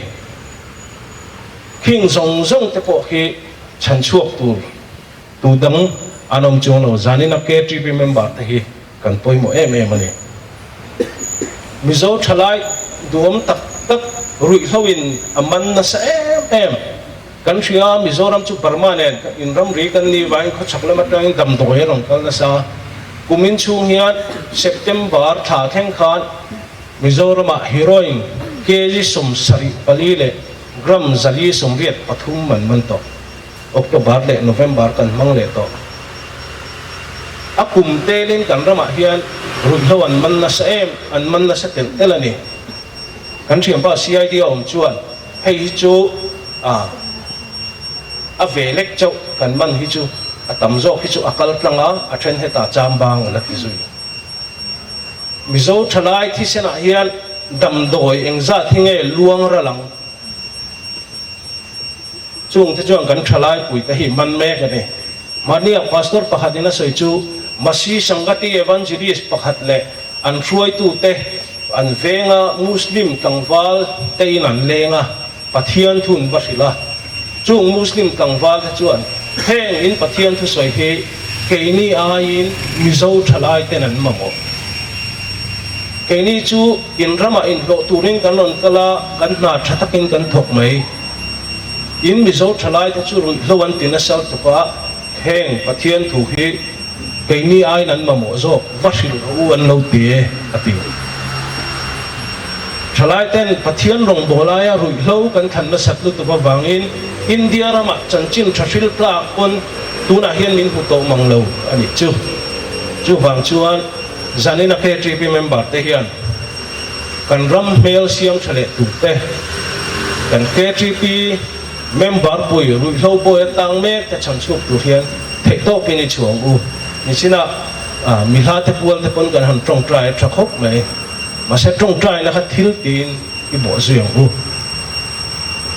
Khing zawng zawng te pawh khi chhan chhuak tur tu dang an awm chuang lo. Zanina KTP member te hi kan pawimawh em em a ni. Mizo thalai duhawm tak tak ruihhlo in a man nasa em em. Kan hria Mizoram chu Burma nen inramri kan ni vangin khawchhak lam atangin damdawi a rawn kal nasa. Kumin chhung hian September thla thleng khan Mizoramah heroin kg 74 leh gram 483 an man tawh. October leh November kan hmang leh tawh. A kum telin kan ramah hian ruihhlo an man nasa em, an man nasa telh telh a ni. Kan thianpa CID a awm chuan hei hi chu a a ve lek chauh kan man hi chu a tam zawk hi chu a kal tlang a, a then hetah chambang a la ti zui. Mizo thalai thisenah hian damdawi engzat hi nge luang ral ang? Chung te chuan kan thalai pui te hi man mek a ni. Mahnia pastor pakhatin a sawi chu Masi Sangati Evangelist pakhat leh an hruaitute An venga Muslim tlangval te in an leng a, Pathian thu an va hrilh a. Chung Muslim tlangval te chuan heng in Pathian thusawi hi keini aiin Mizo thalai ten an mamawh. Keini chu in ramah inhlawh turin kan rawn kal a, kan hna tha takin kan thawk mai. In Mizo thalai te chu ruihhlo an ti nasa lutuk a, heng Pathian thu hi Keini aiin an mamawh zawk, va hrilh rawh u an lo ti e, a ti. Thalaiten Pathian rawngbâwl aia ruihhlo kan thlan nasat lutuk avangin India ramah chanchin tha hril tlak pawn tunah hian min hmu tawh mang lo a nih chu. Chuvang chuan zanina KTP member te hian kan ram hmel siam tha leh turte kan KTP Member pui ruihhlo bawi atang mek te chhan chhuak tur hian theih tawkin i chhuang u. Nichinah mi hla te pual te pawn kan han tawngtai a tha khawp mai. Mahse tawngtaina kha thil tiin i bawh zui ang u.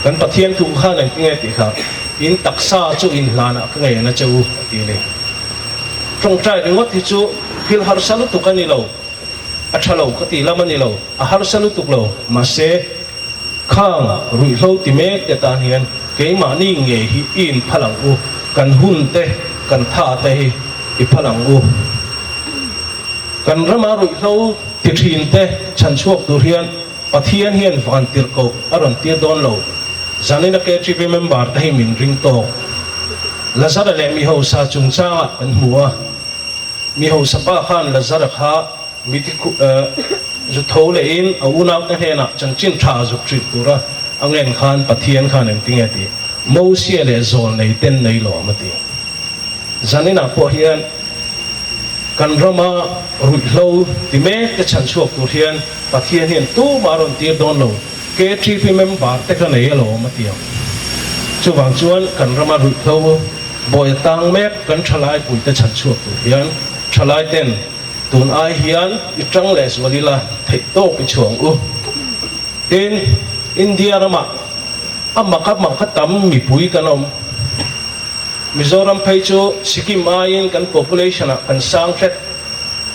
Kan Pathian thu khan engtinge tih kha in taksa chu in hlanah ka ngei na che u a ti a ni. Tawngtai ringawt hi chu thil harsa lutuk a ni lo, a tha lo ka tih lam a ni lo, a harsa lutuk lo. Mahse. Khang ruihhlo ti mek te tan hian keimahni ngei hi i inphal ang u, kan hun te, kan tha te hi. I phal ang u. Kan rama ruihhlo ti thin te chhan chhuak tur hian Pathian hian van tirhkoh a rawn tir dawn lo. Zanina KTP member te hi min ring tawk. Lazara leh mi hausa chungchangah kan hmu a. Mi hausa pa khan Lazara kha mi ti zu tho lehin a unaute hnenah chanchin tha zuk hrilh tura a ngen khan Pathian khan engtinge ti? Mosia leh zawl nei ten nei lawm a ti. Zaninah pawh hian kan rama ruihhlo ti mek te chhan chhuak tur hian Pathian hian tumah a rawn tir dawn lo. KTP member te ka nei alawm a ti ang. Chuvang chuan kan rama ruihhlo bawi a tang mek kan thalai puite chhan chhuak tur hian thalai ten tun ai hian i tang leh zual ila theih tawp i chhuang u. Tin, India ramah a mak a mak a tam mipui kan awm. Mizoram phei chu Sikkim aiin kan population ah kan sang hret.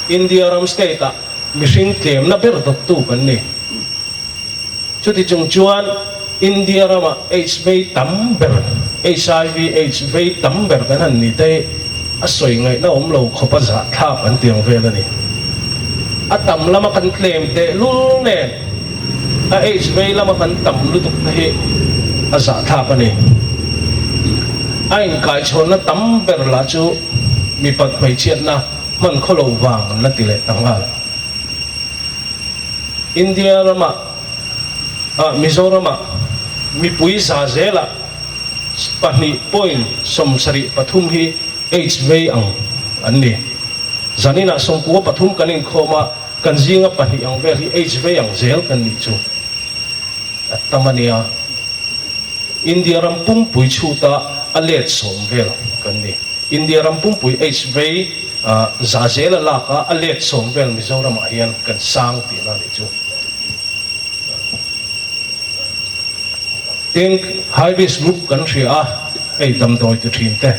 India ram state ah mihring tlemna ber dawttu kan ni. Chuti chung chuan India ramah aids vei tam ber, HIV aids vei tam ber kan han ni te hi a sawi ngaihna awm lo khawp a zahthlak an ti ang vel a ni. A tam lama kan tlem tehlul nen a aids vei lama kan tam lutuk te hi a zahthlak a ni. A inkaichhawnna tam ber lah chu mipat hmeichhiatna hman khaw lo vang an la ti leh ta nghal. India ramah ah Mizoramah mipui za zelah 2.73 hi aids vei ang an ni. Zaninah 93 kan inkhawm a, kan zinga pahnih ang vel hi aids vei ang zel kan nih chu a tam a nia. India ram pumpui chhuta a let sawm vel kan ni. India ram pumpui aids vei za zel a lak a, a let sawm vel Mizoramah hian kan sang tihna a nih chu. Tin, high risk group kan hria a, hei damdawi ti thin te.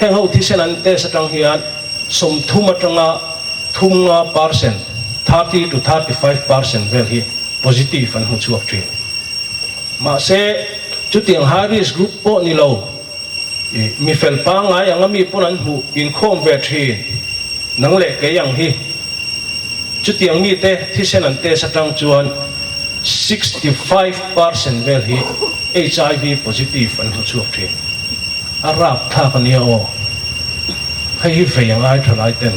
Heng ho thisen an test atang hian 30 atanga 35 percent, 30 to 35 percent vel hi positive an hmu chhuak thin. Mahse, chutiang high risk group pawh ni lo, mi fel pangngai anga mi pawn an hmuh inkhawm ve thin, nang leh kei ang hi. Chutiang mite thisen an test atang chuan 65 percent vel hi HIV positive an hmu chhuak thin. A rap thlak a nia aw. Hei hi vei angai tha lai ten.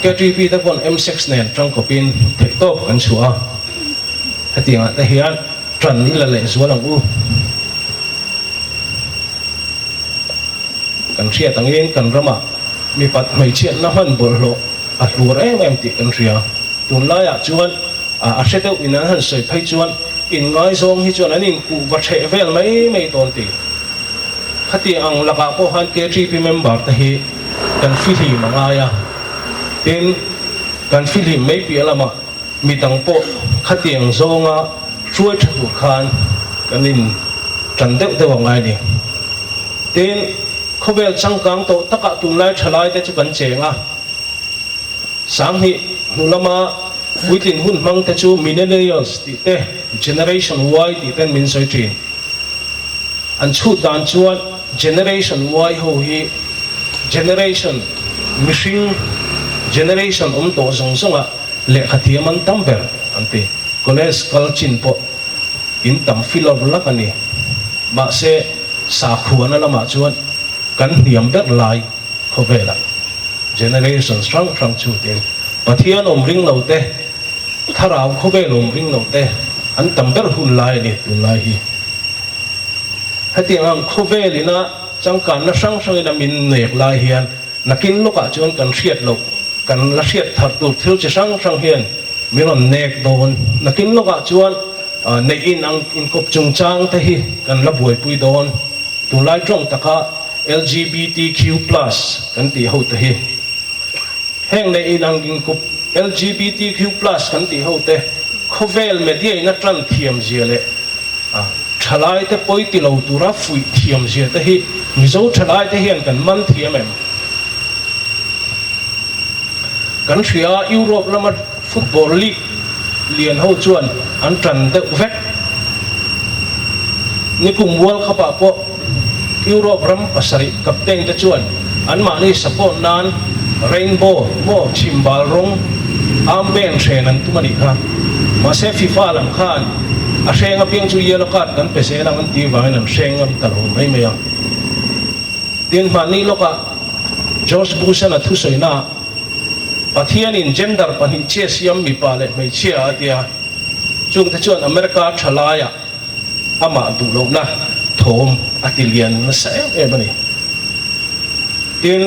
KTP te pawn M6 nen tangkawpin theihtawp kan chhuah a. Hetiangah te hian tan i la leh zual ang u. Kan hriat angin kan ramah mipat hmeichhiatna hman bawlhhlawh a hluar em em tih kan hria. Tunlaiah chuan a hre deuh in an han sawi phei chuan inngaizawng hi chuan an inkuh va hreh vel mai mai dawn ti. Khati ang lakah pawh khan KTP member te hi kan fihlim a ngai a. Tin, kan fihlim mai piah lamah midang pawh khatiang zawnga hruai tha tur khan kan in tan deuh deuh a ngai a ni. Tin, khawvel changkang tawh takah tunlai thalai te chu kan cheng a. 2000 hnu lama puitlin hun hmang te chu millennials tih te, Generation Y tih ten min sawi thin. An chhut dan chuan Generation Y ho hi generation mihring generation awm tawh zawng zawnga lehkha thiam an tam ber an ti. College kal chin pawh in tam filawr lak a ni. Mahse, sakhuana lamah chuan kan hniam ber lai khawvelah generations hrang hrang chutin Pathian awm ring lo te, thlarau khawvel awm ring lo te an tam ber hun lai a ni tunlai hi. Hetiang ang khawvel ina changkanna hrang hrangin a min nek lai hian nakin lawkah chuan kan hriat loh, kan la hriat thar tur thil chi hrang hrang hian min rawn nek dawn. Nakin lawkah chuan neih in ang inkawp chungchang te hi kan la buaipui dawn. Tunlai tawng taka LGBTQ plus kan tih ho te hi. Heng neih in ang inkawp LGBTQ plus kan tih ho te khawvel media in a tan thiam zia leh thalai te pawi ti lo tura fuih thiam zia te hi Mizo thalai te hian kan man thiam em? Kan hria Europe lama football league lian ho chuan an tan deuh vek. Nikum World Cup ah pawh Europe ram pasarih captain te chuan. Anmahni support nan rainbow maw chhimbal rawng armband hren an tum a nih kha. Mahse FIFA lam khan a hreng apiang chu yellow card kan pe zel ang an tih vangin an hreng ngam ta lo mai mai a. Tin, hmanni lawkah George Bush-an a thusawi naah Pathianin gender pahnih chiah siam mipa leh hmeichhia a tia, chungte chuan America thalaiah amah duh lohna thawm a ti lian nasa em em a ni. Tin,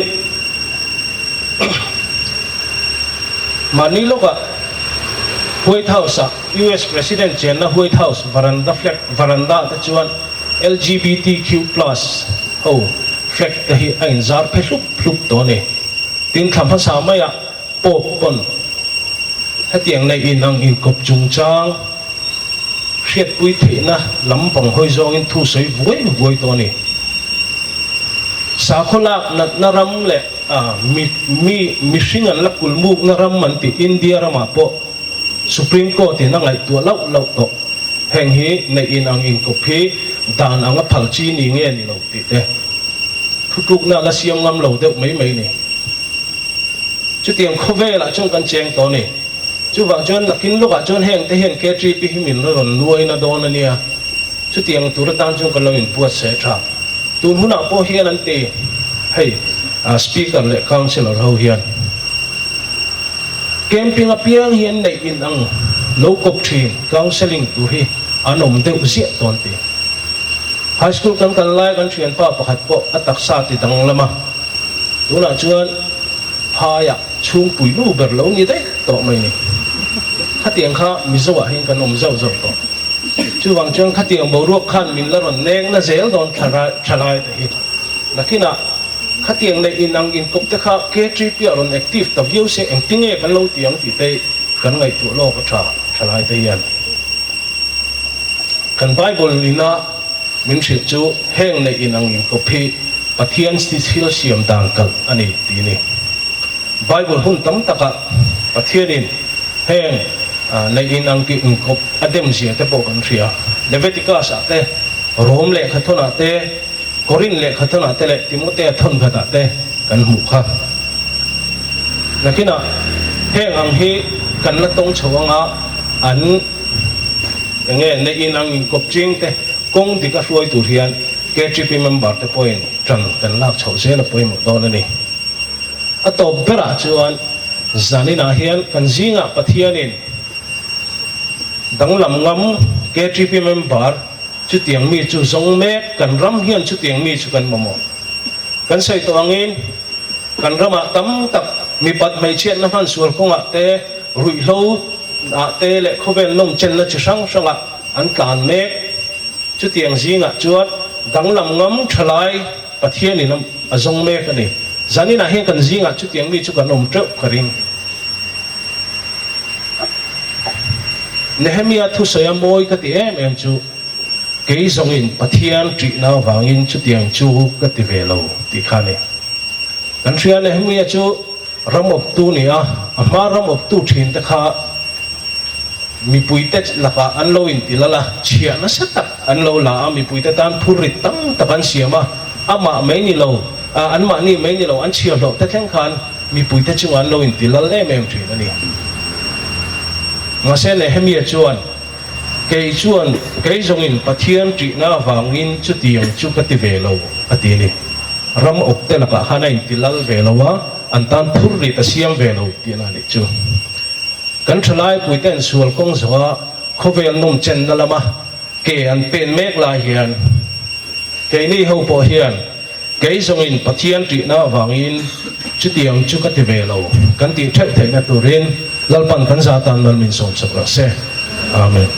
mahni lawkah White House-ah US President chenna White House varanda flag varanda te chuan LGBTQ plus ho flag te hi a inzar phe hlup hlup tawh a ni. Tin, thla hmasa maiah Pope pawn hetiang nei inang inkawp chungchang hriatpui theihna lam pang hawi zawngin thu sawi vuai vuai tawh a ni. Sakhaw lak natna ram leh mi mi mihring an la kulmukna ram an tih India ramah pawh Supreme Court in a ngaihtuah loh loh tawh. Heng hi neih inang inkawp hi dan anga phal chi ni nge ni lo tih te thutlukna la siam ngam lo deuh mai mai ni. Chutiang khawvelah chuan kan cheng tawh a ni. Chuvang chuan nakin lawkah chuan heng te hian KTP hi min rawn nuaina dawn a nia. Chutiang tur atan chuan kan lo inbuatsaih a tha. Tun hunah pawh hian an ti, hei Speaker leh Councillor ho hian camping apiang hi an neih in ang lo kawp thin counselling tur hi an awm deuh ziah tawh an ti. High school kan kal lai kan thianpa pakhat pawh a taksa ti danglam a, tunah chuan phaiah chhungpui nu ber lo ni daih tawh mai ni. Khatiang kha Mizo ah hian kan awm zauh zauh tawh. Chuvang chuan khatiang boruak khan min la rawn neng na zel dawn thalai te hi. Nakinah khatiang leh inang inkawp te kha KTP ah rawn active ta viau se engtinge kan lo ti ang tih te kan ngaihtuah lawk a tha thalai te hian. Kan Bible ina min hrilh chu heng leh inang inkawp hi Pathian thil siam dan kalh a ni tih a ni. Bible hun tam takah Pathianin heng neih inang tih inkawp a dem zia te pawh kan hria. Leviticus ah te, Rom lehkhathawn ah te, Korin lehkhathawn ah te leh Timotea thawnkhat ah te kan hmuh kha. Nakinah heng ang hi kan la tawng chho anga an enge neih inang inkawp ching te kawng dik a hruai tur hian KTP member te pawhin tan kan lak chhoh zel a pawimawh dawn a ni. A tawp berah chuan zaninah hian kan zingah Pathianin danglam ngam KTP member chutiang mi chu zawng mek, kan ram hian chutiang mi chu kan mamawh. Kan sawi tawh angin kan ramah tam tak mipat hmeichhiatna hman sual kawngah te, ruihhlo ah te leh khawvel nawmchenna chi hrang hrangah an tlan mek. Chutiang zingah chuan danglam ngam thalai Pathianin a zawng mek a ni. Zaninah hian kan zingah chutiang mi chu kan awm teuh ka ring. Nehemia thusawi a mawi ka ti em em chu, Kei zawngin Pathian ṭihna avangin chutiang chu ka ti ve lo tih kha a ni. Kan hria Nehemia chu ram awptu ni a, a hma ram awptu ṭhinte kha Mipuite lakah an lo inti lal a, chhiah nasa tak an lo la a, mipuite tan phurrit tam tak an siam a, amah mai ni lo, anmahni mai ni lo, an chhiah hlawh te thleng khan mipuite chungah an lo inti lal em em thin a ni. Mahse Nehemia chuan, Kei chuan kei zawngin Pathian ṭihna avangin chutiang chu ka ti ve lo, a ti a ni. Ram awpte lakah khan a inti lal ve lo a, an tan phurrit a siam ve lo tihna a nih chu. Kan thalai puite'n sual kawng zawha khawvel nawm chenna lama ke an pen mek lai hian keini ho pawh hian kei zawngin Pathian ṭihna avangin chutiang chu ka ti ve lo kan tih ṭheuh theihna turin Lalpan kan za tan mal min sawmsak rawh se. Amen.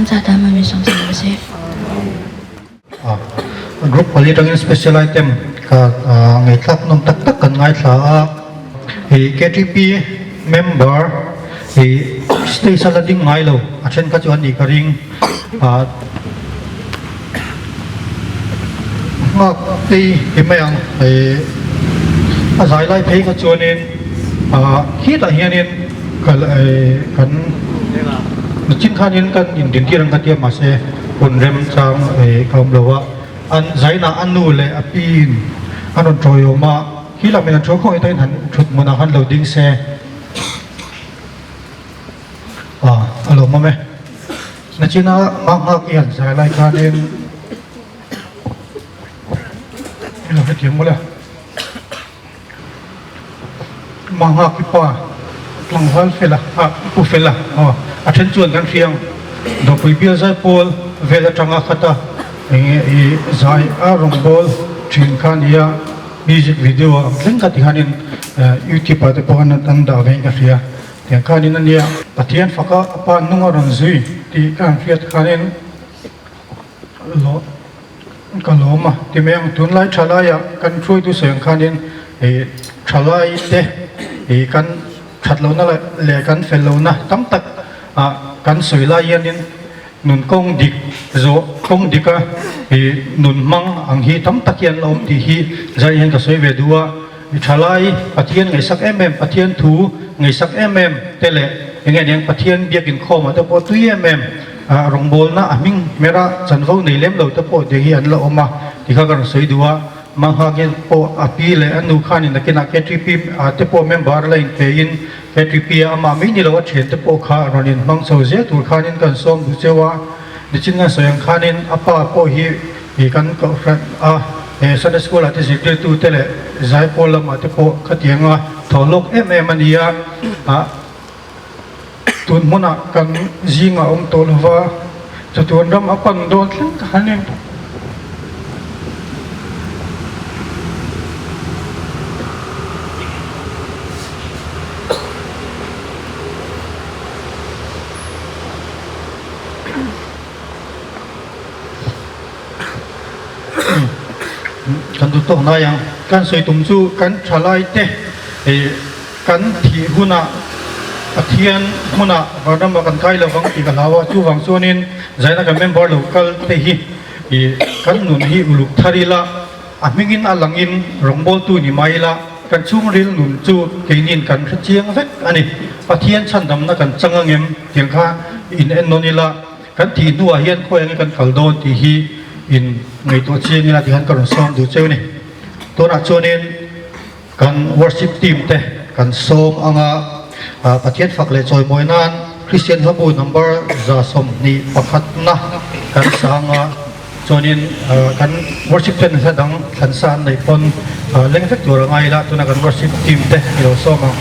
Chuan Satan man min sawm sak rawh se. Group pali atangin special item ka ngaihthlak nawm tak tak kan ngaithla a, hei ktp member hei stage a la ding ngai lo a then kha chu an nih ka ring nghak tei ti mai ang hei a zai lai phei kha chuanin khitah hianin kan chin khanin kan indintir ang ka tia mahse hun remchang ka awm lo a, an zainah a nu leh a piin an rawn tawiawm a, khi lamin an thu khawngaih takin han thut hmunah khan lo ding se a a lo awm e. Nachina Manghak i han zai lai khanin i lo hrethiam mawlh a. Manghak i pa tlangval fela ah pu fela aw a then chuan kan hria ang Dawpui bial zai pawl vel atanga khat a enge i zai a rawngbâwl thin kha nia music video ang thleng kha ti khanin youtube ah te pawh an an dah vein ka hria tiang khanin ania Pathian faka a pa nung a rawn zui tih ka han hriat khanin lawh Ka lawm a, ti mai ang. Tunlai thalaiah kan hruaitu sawi ang khanin ih thalai te ih kan that lohna leh kan fel lohna tam tak ah kan sawi lai hianin nun kawng dik zawh kawng dika ih nun hmang ang hi tam tak hian la awm tih hi zai hian ka sawi ve duh a. Thalai Pathian ngaihsak em em, Pathian thu ngaihsak em em te leh eng nge niang Pathian biak inkhawmah te pawh tui em em rawngbawlna a hming hmera chanvo nei lem lo te pawh tiang hi an la awm a ti kha ka rawn sawi duh a. Manghakhian pawh a pi leh a nu khanin nakinah KTP te pawh member la inpe in KTP a amah mai ni lo a thian te pawh kha rawn inhmang chho zel tur khanin kan sawm duh cheu a. Nichin kan sawi ang khanin a pa pawh hi Hi kan kohhran a, he Sunday School ah te zirtirtu te leh zaipawl lamah te pawh khatianga thaw lawk em em a ni a, ah tun hmunah kan zingah awm tawh lova, chatuan ram a pan dawn thleng ka han en. Kan duh tawk nai ang. Kan sawi tum chu kan thalai te kan thih hunah Pathian hmunah vanram ah kan kai lovang tih ka hlau a, chuvang chuanin zaina kan member lo kal te hi kan nun hi uluk thar ila, a hmingin a langin rawngbawltu ni mai ila, kan chhungril nun chu keinin kan hre chiang vek a ni. Pathian chhandamna kan chang angem tiang kha in ennawn ila. Kan thih hnuah hian khawi ange kan kal dawn tih hi in ngaihtuah chiang ila tihian ka rawn sawm duh cheu a ni. Tunah chuanin kan worship team te kan sawm anga Pathian fak leh chawimawi nan Kristian hlabu number 21 na kan sang a, chuanin kan worship ten hla dang thlansa an neih pawn leng vek tur a ngai ila tuna kan worship team te i lo sawm ang.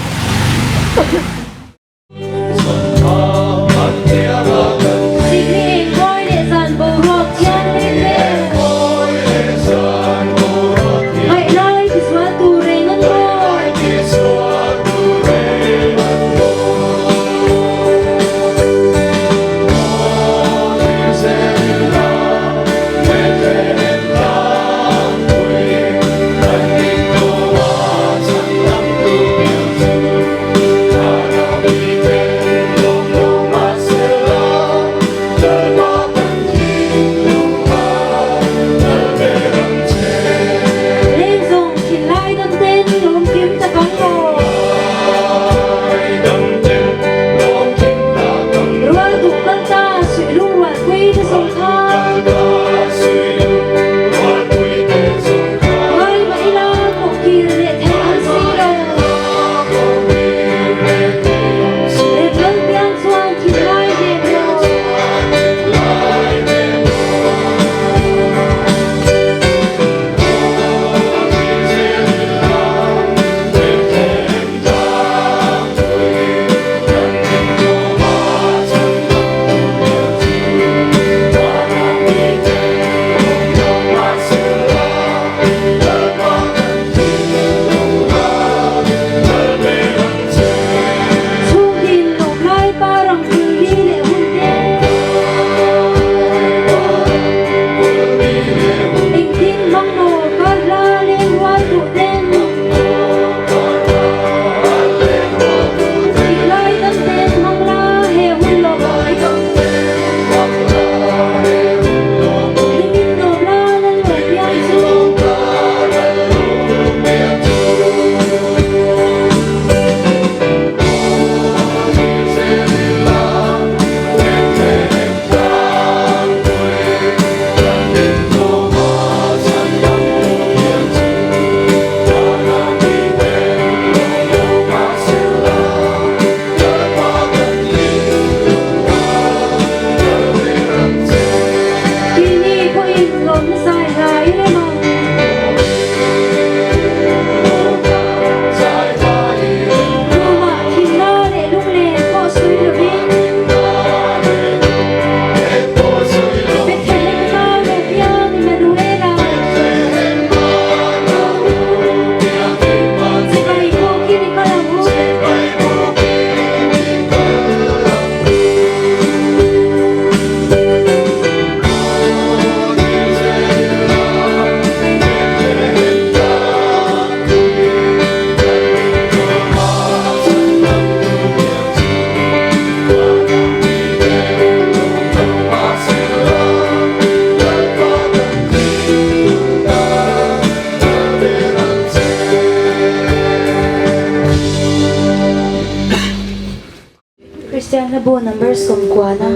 Sawmkuana.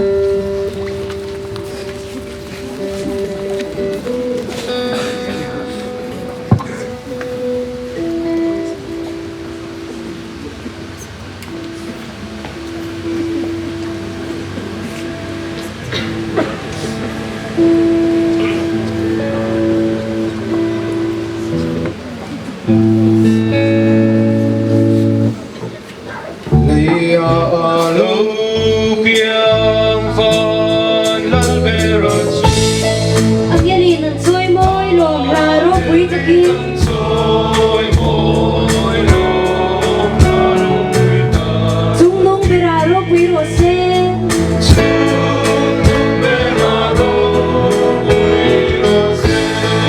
Angelin an chawi mawi lawm hla ropui takin. Chungnung berah ropui rawh se.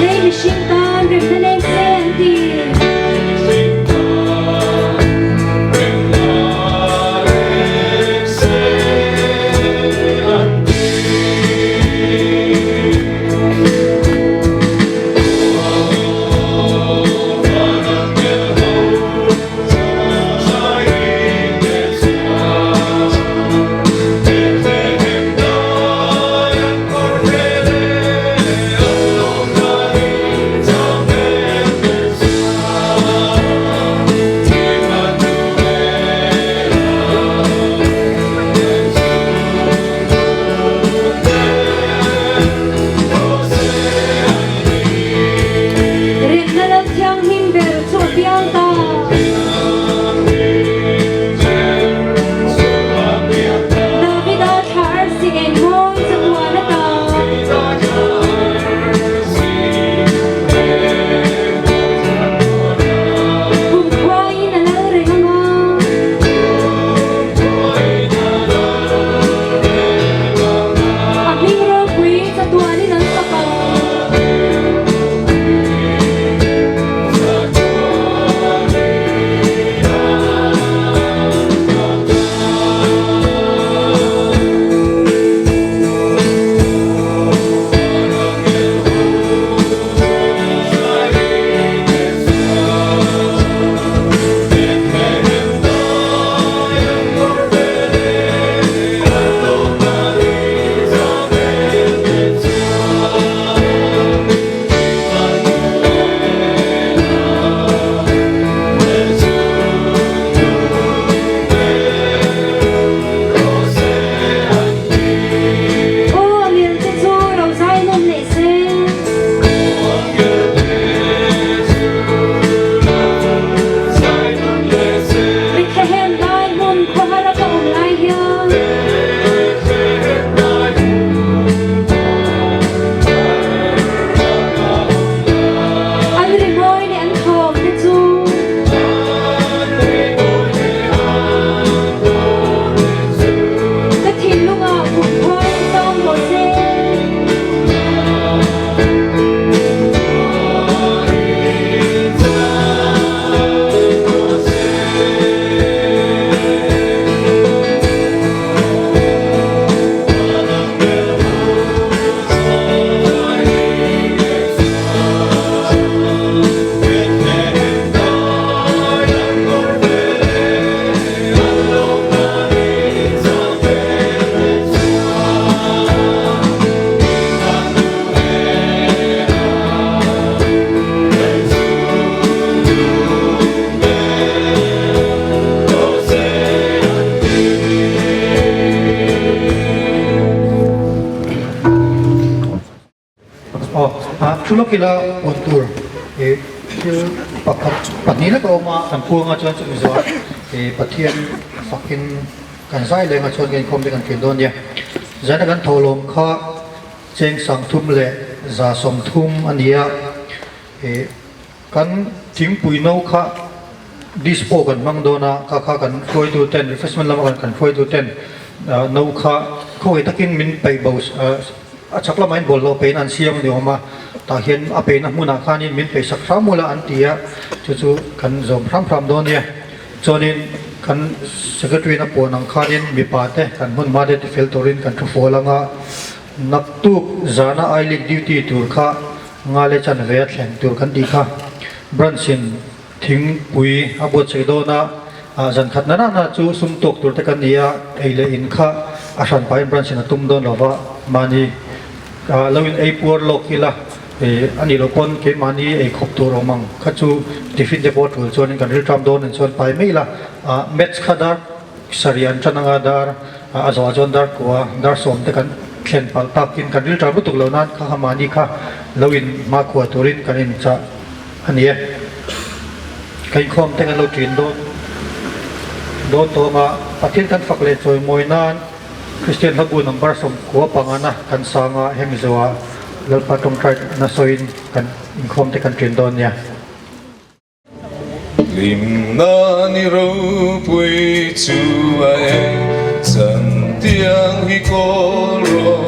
Lei mihring tan remna leng se an ti. Remna lal thianghlim ber chu a piang ta. Davida thla arsi eng mawi chatuan ata. Kumkhuaiin a lal reng anga. A hming ropui chatuanin an fak ang. Aw a ngel te chu lo zai nawm leh se. Bethlehem lai hmun khawhar a ka awm lai hian. An rimawi leh an thawm te chu. Ka thinlungah kumkhuai in tawng rawh se. Aw, thu lawk ila awn tur ih thil pakhat pahnih lek a awm a, kan puanga chuan chumi zawh ih Pathian fakin kan zai leng a chuan kan inkhawm te kan ṭin dawn nia. Zaina kan tholawm kha cheng sangthum leh 130 a ni a, ih kan thingpui no kha dispo kan hmang dawn a, kha kha kan hruaitu ten refreshment lama kan hruaitu ten no kha khawngaih takin min peih bo A chak lamah hian bawlhhlawh peihna an siam a ni awm a, tah hian a peihna hmunah khanin min peihsak hram ula an ti a, chu chu kan zawm hram hram dawn nia. Chuanin kan secretary in a puan ang khanin mipa te kan hmun hma te tifel turin kan thu fual ang a, naktuk zana I league duty tur kha Ngale chanve a thleng tur kan tih kha branch in Thingpui a buatsaih dawn a, zan khat na na na chu sum tawk tur te kan ni a, ei leh in kha a hran pahin branch in a tum dawn lo va, mahni lo in ei puar lawk ila a nih loh pawn keimahni ei khawp tur awm ang kha chu tiffin te pawh tul chuanin kan rilṭam dawn ang chuan pai mai ila, match kha dar sarih an ṭan anga dar a zawhah chuan dar kua dar sawm te kan thlen palh takin kan rilṭam lutuk lo nan kha kha mahni kha lo in hmakhua turin kan inchah a ni e. Ka inkhawm te kan lo ṭin dawn dawn tawnga Pathian kan fak leh chawimawi nan Kristian hlabu number 95 na kan sang a, hemi zawhah Lalpa tawngtai na sawiin kan inkhawm te kan ṭin dawn nia. Hlimna ni ropui chu a eng, Zantiang hi kawl rawh.